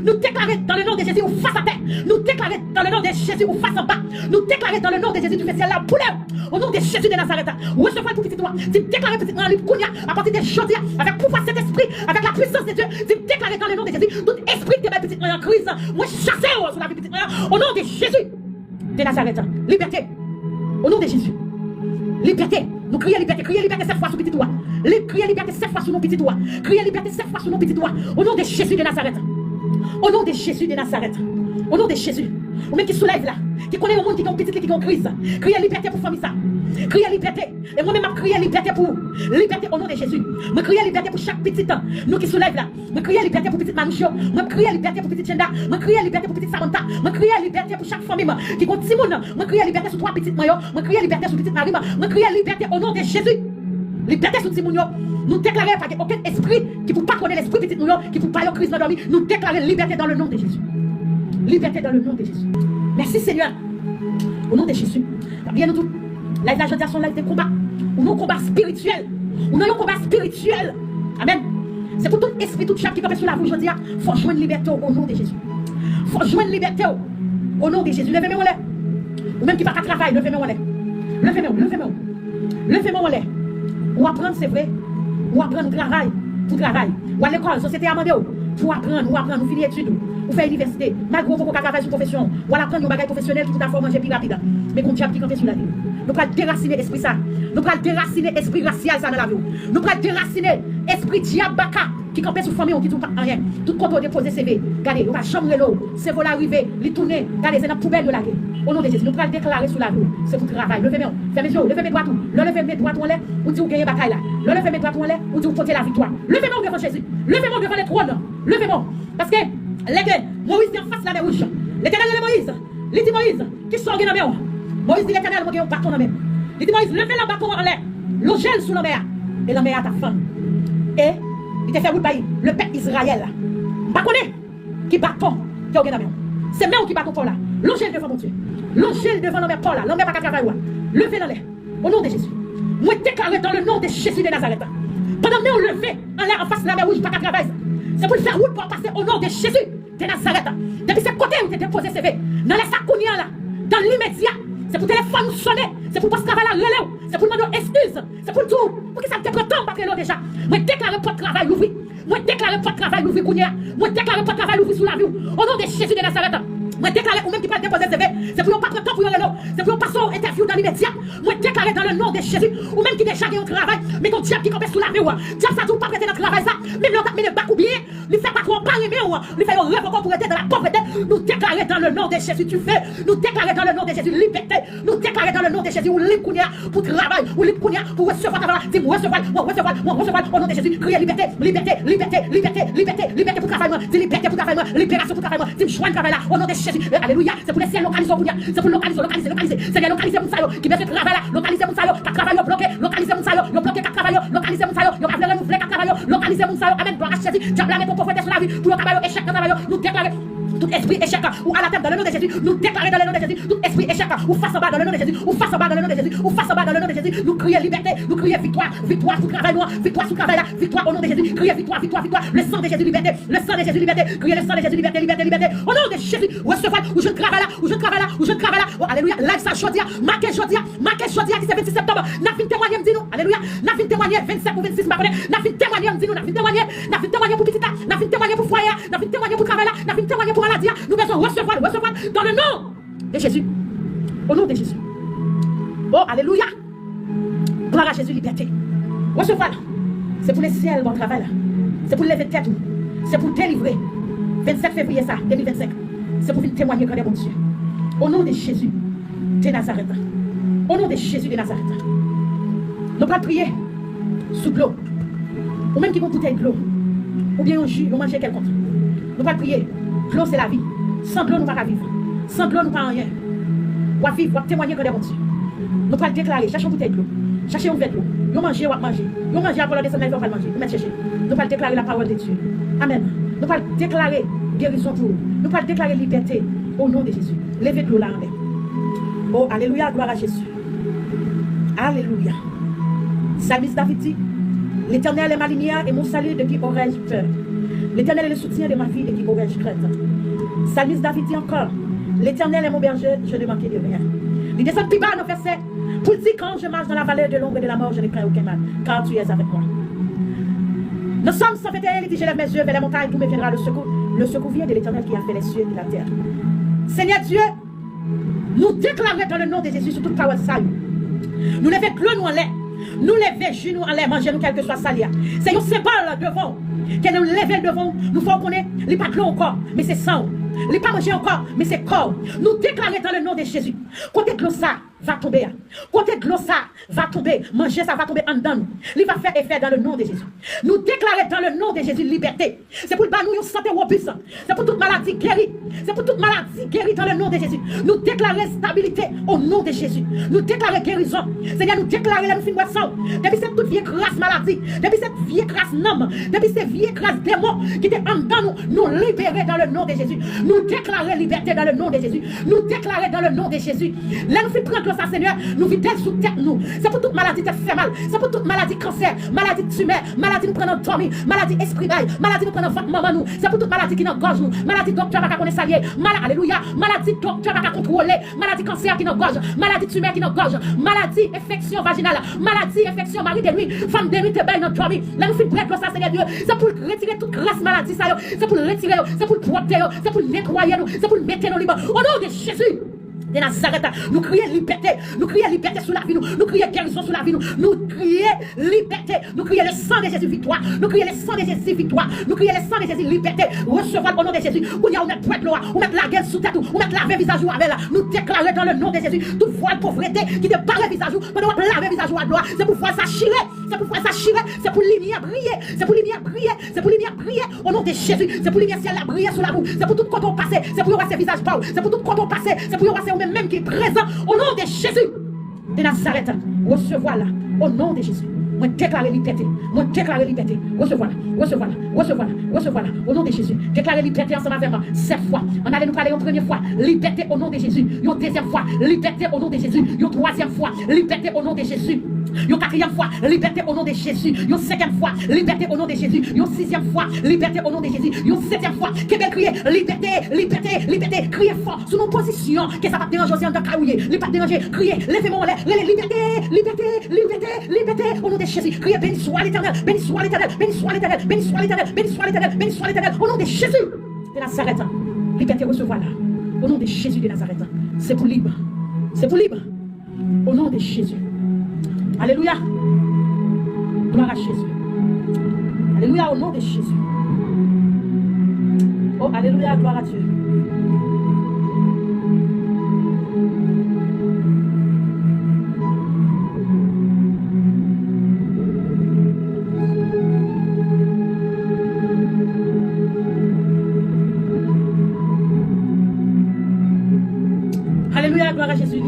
Nou deklare dans le nom de Jésus ou fas atè. Nou deklare dans le nom de Jésus ou fas anba. Nou deklare dans le nom de Jésus, dife syèl la boule. Au nom de Jésus de Nazareth, resevwa l pou pitit ou a. Di m deklare pitit mwen an lib kounye a, apati de jodi a, avèk pouvwa Sentespri, avèk la puissance de Dieu. Di m deklare dans le nom de Jésus, tout espri ki te bay pitit mwen an kriz, mwen chase yo sou lavi pitit mwen an. Au nom de Jésus de Nazareth, libète. Au nom de Jésus. Libète. Nou kriye libète, kriye libète sèt fwa sou pitit ou a. Li, kriye libète sèt fwa sou non pitit ou a. Kriye libète sèt fwa sou non pitit ou a. Au nom de Jésus de Nazareth. Au nom de Jésus de Nazareth. Au nom de Jésus. Ou menm ki sou live la, ki konnen yon moun ki gen yon pitit li ki gen yon kriz, kriye libète pou fanmi sa. Kriye libète. E mwen menm m ap kriye libète pou ou. Libète au nom de Jésus. Mwen kriye libète pou chak pitit nou ki sou live la. Mwen kriye libète pou pitit Manouch yo. Mwen kriye libète pou pitit Jenda. Mwen kriye libète pou pitit Samantha. Mwen kriye libète pou chak fanmi m ki gon timoun. Mwen kriye libète sou twa pitit mwen yo. Mwen kriye libète sou pitit mari m. Mwen kriye libète au nom de Jésus. Libète sou timoun yo. Nou deklare pa gen okenn espri ki pou patwone lespri pitit nou yo, ki pou ba yo kriz nan dòmi. Nou deklare libète dans le nom de Jésus. Libète dans le nom de Jésus. Mèsi Senyè. Au nom de Jésus. Pa bliye nou tout. Live la jodi a se yon live de konba. Ou nan yon konba espirityèl. Ou nan yon konba espirityèl. Amèn. Se pou tout espri, tout dyab ki kanpe sou lavi w jodi a, fò w jwenn libète w o non de Jezi. Fò w jwenn libète w o non de Jezi. Leve men w anlè. Ou menm ki pa ka travay, leve men w anlè. Leve men w, leve men w. Leve men w anlè. Ou aprann, se vre. Ou aprann, ou travay pou travay. Ou al lekòl, sosyete a mande w pou aprann, ou aprann, ou fini etid ou. Ou fè inivèsite. Malgre ou poko ka travay sou pwofesyon w, ou al aprann yon bagay pwofesyonèl ki pou ta fè w manje pi rapid. Men gon dyab ki kanpe sou lavi w. Nou pral derasinen espri sa. Nou pral derasinen espri rasyal sa nan lavi w. Nou pral derasinen espri dyab baka ki kanpe sou fanmi w, ki di w pa anyen. Tout kote w depoze seve, gade, yo pa janm rele w. Seve w la rive, li tounen, gade, se nan poubèl yo lage. O non de Jezi, nou pral deklare sou lavi w, se pou travay. Leve men w, fèmen je w, leve men dwat ou. Lè w leve men dwat ou anlè, ou di w genyen batay la. Lè w leve men dwat ou anlè, ou di w pote laviktwa. Leve men w devan Jezi. Leve men w devan le twòn. Leve men w. Paske lè ke Moyiz te anfas lamè wouj, Letènèl rele Moyiz. Li di Moyiz, "Kisa w gen nan men w?" Moyiz di, "Letènèl, mwen gen yon baton nan men m." Li di Moyiz, "Leve lan baton an anlè, lonje l sou lanmè a." E lanmè a t ap fann. E li te fè wout bay le pèp Izrayèl la. M pa konnen ki baton ke w gen nan men w. Se men w ki baton pa w la. Lonje l devan Bondye. Lonje l devan lanmè pa w la. Lanmè pa ka travay ou a. Leve l anlè. O non de Jezi. Mwen deklare dans le nom de Jésus de Nazareth. Pandan men w leve anlè anfas lamè wouj pa ka travay, se pou l fè wout pa w pase o non de Jezi de Nazareth. Depi se kote ou te depoze seve, nan lè sa kounye a la, dans l'immédiat, Se pou telefòn ou sonnen. Se pou bòs travay la rele w. Se pou l mande w eskiz. Se pou l di w, poukisa m te pran tan m pa t rele w deja? Mwen deklare pòt travay louvri. Mwen deklare pòt travay louvri kounye a. Mwen deklare pòt travay louvri sou lavi w. O non de Jezi de Nazarèt. Mwen deklare ou menm ki pral depoze C V, se pou yo pa pran tan pou yo rele w. Se pou yo pase w entèvyou dan limedya. Mwen deklare dans le nom de Jésus, ou menm ki deja gen yon travay, men gon dyab ki kanpe sou lavi w. Dyab sa di w p ap rete nan travay sa. Menm lè w t ap mennen bak ou byen, li fè patwon an pa renmen w, li fè yo revoke w pou rete dans la pauvreté. Nou deklare dans le nom de Jésus du feu. Nou deklare dans le nom de Jésus libète. Nou deklare dans le nom de Jésus ou lib kounye a pou travay, ou lib kounye a pou resevwa travay la. Di m resevwa l, mwen resevwa l, mwen resevwa l. O non de Jezi, kriye libète, libète, libète, libète, libète, libète pou travay mwen. Di libète pou travay mwen, liberasyon pou travay mwen. Di m jwenn travay la, o non de Jezi. E, alelouya. Se pou lesyèl lokalize w kounye a. Se pou lokalize w, lokalize, lokalize. Senyè, lokalize moun sa yo ki bezwen travay la. Lokalize moun sa yo k ap travay yo bloke. Lokalize moun sa yo, yo bloke k ap travay yo. Lokalize moun sa yo, yo pa vle renouvle k ap travay yo. Lokalize moun sa yo. Amèn, glwa a Jezi. Dyab la mete yon povrete sou lavi pou yo ka ba yo echèk nan travay yo. Nou deklare tout espri echèk ou anatèm dans le nom de Jésus. Nou deklare dans le nom de Jésus tout espri echèk ou fas anba dans le nom de Jésus. Ou fas anba dans le nom de Jésus. Ou fas anba dans le nom de Jésus. Nou kriye libète, nou kriye viktwa, viktwa sou travay nou an, viktwa sou travay la, viktwa o non de Jezi. Kriye viktwa, viktwa, viktwa. Le sang de Jésus libète. Le sang de Jésus libète. Kriye le sang de Jésus libète, libète, libète. O non de Jezi, resevwa l. Ou jwenn travay la, ou jwenn travay la, ou jwenn travay la. O alelouya, live sa jodi a, make jodi a, make jodi a ki se vennsis septanm. N ap vin temwanye m di nou, alelouya. N ap vin temwanye vennsenk ou vennsis m pa konnen. N ap vin temwanye m di nou, n ap vin temwanye, n ap vin temwanye pou pitit la, n ap vin temwanye pou fwaye a, n ap vin temwanye pou travay la, n ap vin temwanye pou maladi a. Nou bezwen resevwa l, resevwa l dans le nom de Jésus. O non de Jezi. O alelouya. Glwa a Jezi, libète. Resevwa l. Se pou lesyèl ba w travay la. Se pou leve tèt ou. Se pou delivre. Vennsenk fevriye sa, de mil vennsenk. Se pou vin temwanye grandè Bondye. O non de Jezi de Nazarèt. O non de Jezi de Nazarèt. Nou pral priye sou dlo. Ou menm ki gon boutèy dlo, oubyen yon ji, yon manje kèlkonk. Nou pral priye. Dlo se lavi. San dlo nou pa ka viv. San dlo nou pa anyen. W ap viv, w ap temwanye grandè Bondye. Nou pral deklare, chache yon boutèy dlo. Chache yon vè dlo. Yon manje w ap manje. Yon manje apre w desann nan rivyè w pral manje. Ou mèt chèche. Nou pral deklare la parole de Dieu. Amèn. Nou pral deklare gerizon pou ou. Nou pral deklare libète. O non de Jezi. Leve dlo la anlè. O, alelouya, glwa a Jezi. Alelouya. Salmis David di, L'Éternel est ma lumière et mon salut, de qui aurai-je peur? L'Éternel est le soutien de ma vie, de qui aurai-je crainte? Salmis David di ankò, L'Éternel est mon berger, je ne manquerai de rien. Li desann pi ba nan vèsè pou l di, Quand je marche dans la vallée de l'ombre de la mort, je ne crains aucun mal, car tu es avec moi. Nan Sòm san venteyen, li di, Je lève mes yeux vers les montagnes, d'où me viendra le secours? Le secours vient de l'Éternel qui a fait les cieux et la terre. Senyè Dye, nou deklare dans le nom de Jésus sou tout pawòl sa yo. Nou leve dlo nou anlè. Nou leve ji nou anlè, manje nou, kèlkeswa sa l ye a. Se yon senbòl devan w. Ke lè nou leve l devan w, nou fè w konnen li pa dlo ankò, men se san w. Li pa manje ankò, men se kò w. Nou deklare dans le nom de Jésus. Kote dlo sa va tonbe a. Kote dlo sa va tonbe, manje sa va tonbe anndan nou. Li va fè efè dans le nom de Jésus. Nou deklare dans le nom de Jésus libète. Se pou l ba nou yon sante wobis. Se pou tout maladi geri. Se pou tout maladi geri dans le nom de Jésus. Nou deklare stabilite o non de Jezi. Nou deklare gerizon. Senyè, nou deklare lè nou fin bwè san w. Depi se tout vye kras maladi, depi se vye kras nanm, depi se vye kras demon ki te anndan nou, nou libere dans le nom de Jésus. Nou deklare libète dans le nom de Jésus. Nou deklare dans le nom de Jésus. Lè nou fin pran dlo sa, Senyè, nou vide l sou tèt nou. Se pou tout maladi tèt fè mal. Se pou tout maladi kansè, maladi timè, maladi nou pran nan dòmi, maladi espri bay, maladi nou pran nan vant manman nou. Se pou tout maladi ki nan gòj nou, maladi doktè pa ka konnen sa l ye. Mala-, alelouya. Maladi doktè pa ka kontwole, maladi kansè ki nan gòj, maladi timè ki nan gòj, maladi enfeksyon vajinal, maladi enfeksyon mari de nwi, fanm de nwi te bay nan dòmi. Lè nou fin bwè dlo sa, Senyè Dye, se pou l retire tout kras maladi sa yo. Se pou l retire yo, se pou l pwòpte yo, se pou l netwaye nou, se pou l mete nou lib. O non de Jezi de Nazarèt, nou kriye libète, nou kriye libète sou lavi nou, nou kriye gerizon sou lavi nou, nou kriye libète, nou kriye le sang de Jésus viktwa, nou kriye le sang de Jésus viktwa, nou kriye le sang de Jésus libète, resevwa l o non de Jezi. Kounye a ou mèt bwè dlo a, ou mèt lage l sou tèt ou, ou mèt lave vizaj ou avè l, nou deklare dans le nom de Jésus, tout vwal povrete ki te bare vizaj ou pandan w ap lave vizaj ou ak dlo a, se pou vwal sa chire. Se pou vwal sa chire, se pou limyè briye, se pou limyè briye, se pou limyè briye, o non de Jezi, se pou limyè syèl la briye sou lavi w, se pou tout kote w pase, se pou yo wè se vizaj pa w, se pou tout kote w pase, se pou yo wè se ou menm menm ki prezan, o non de Jezi de Nazarèt, resevwa l, o non de Jezi. Mwen deklare libète, mwen deklare libète, resevwa l, resevwa l, resevwa l, resevwa l, o non de Jezi. Deklare libète ansanm avè m, sèt fwa. Ann ale nou prale yon premye fwa, libète o non de Jezi. Yon dezyèm fwa, libète o non de Jezi. Yon twazyèm fwa, libète o non de Jezi. Yon katriyèm fwa, libète o non de Jezi. Yon senkyèm fwa, libète o non de Jezi. Yon sizyèm fwa, libète o non de Jezi. Yon setyèm fwa, kenbe l kriye, libète, libète, libète, kriye fò. Si w nan pozisyon ke sa p ap deranje w, se anndan kay ou ye. Li p ap deranje, kriye, leve men w anlè, rele, libète, libète, libète, libète, o non de Jezi. Kriye, beni swa Letènèl, beni swa Letènèl, beni swa Letènèl, beni swa Letènèl, beni swa Letènèl, beni swa Letènèl, o non de Jezi de Nazarèt. Libète resevwa la. O non de Jezi de Nazarèt. Se pou lib. Se pou lib. Au nom de Jésus. Alléluia. Gloire à Jésus. Alléluia, au nom de Jésus. Oh, alléluia, gloire à Dieu. Alléluia, gloire à Jésus.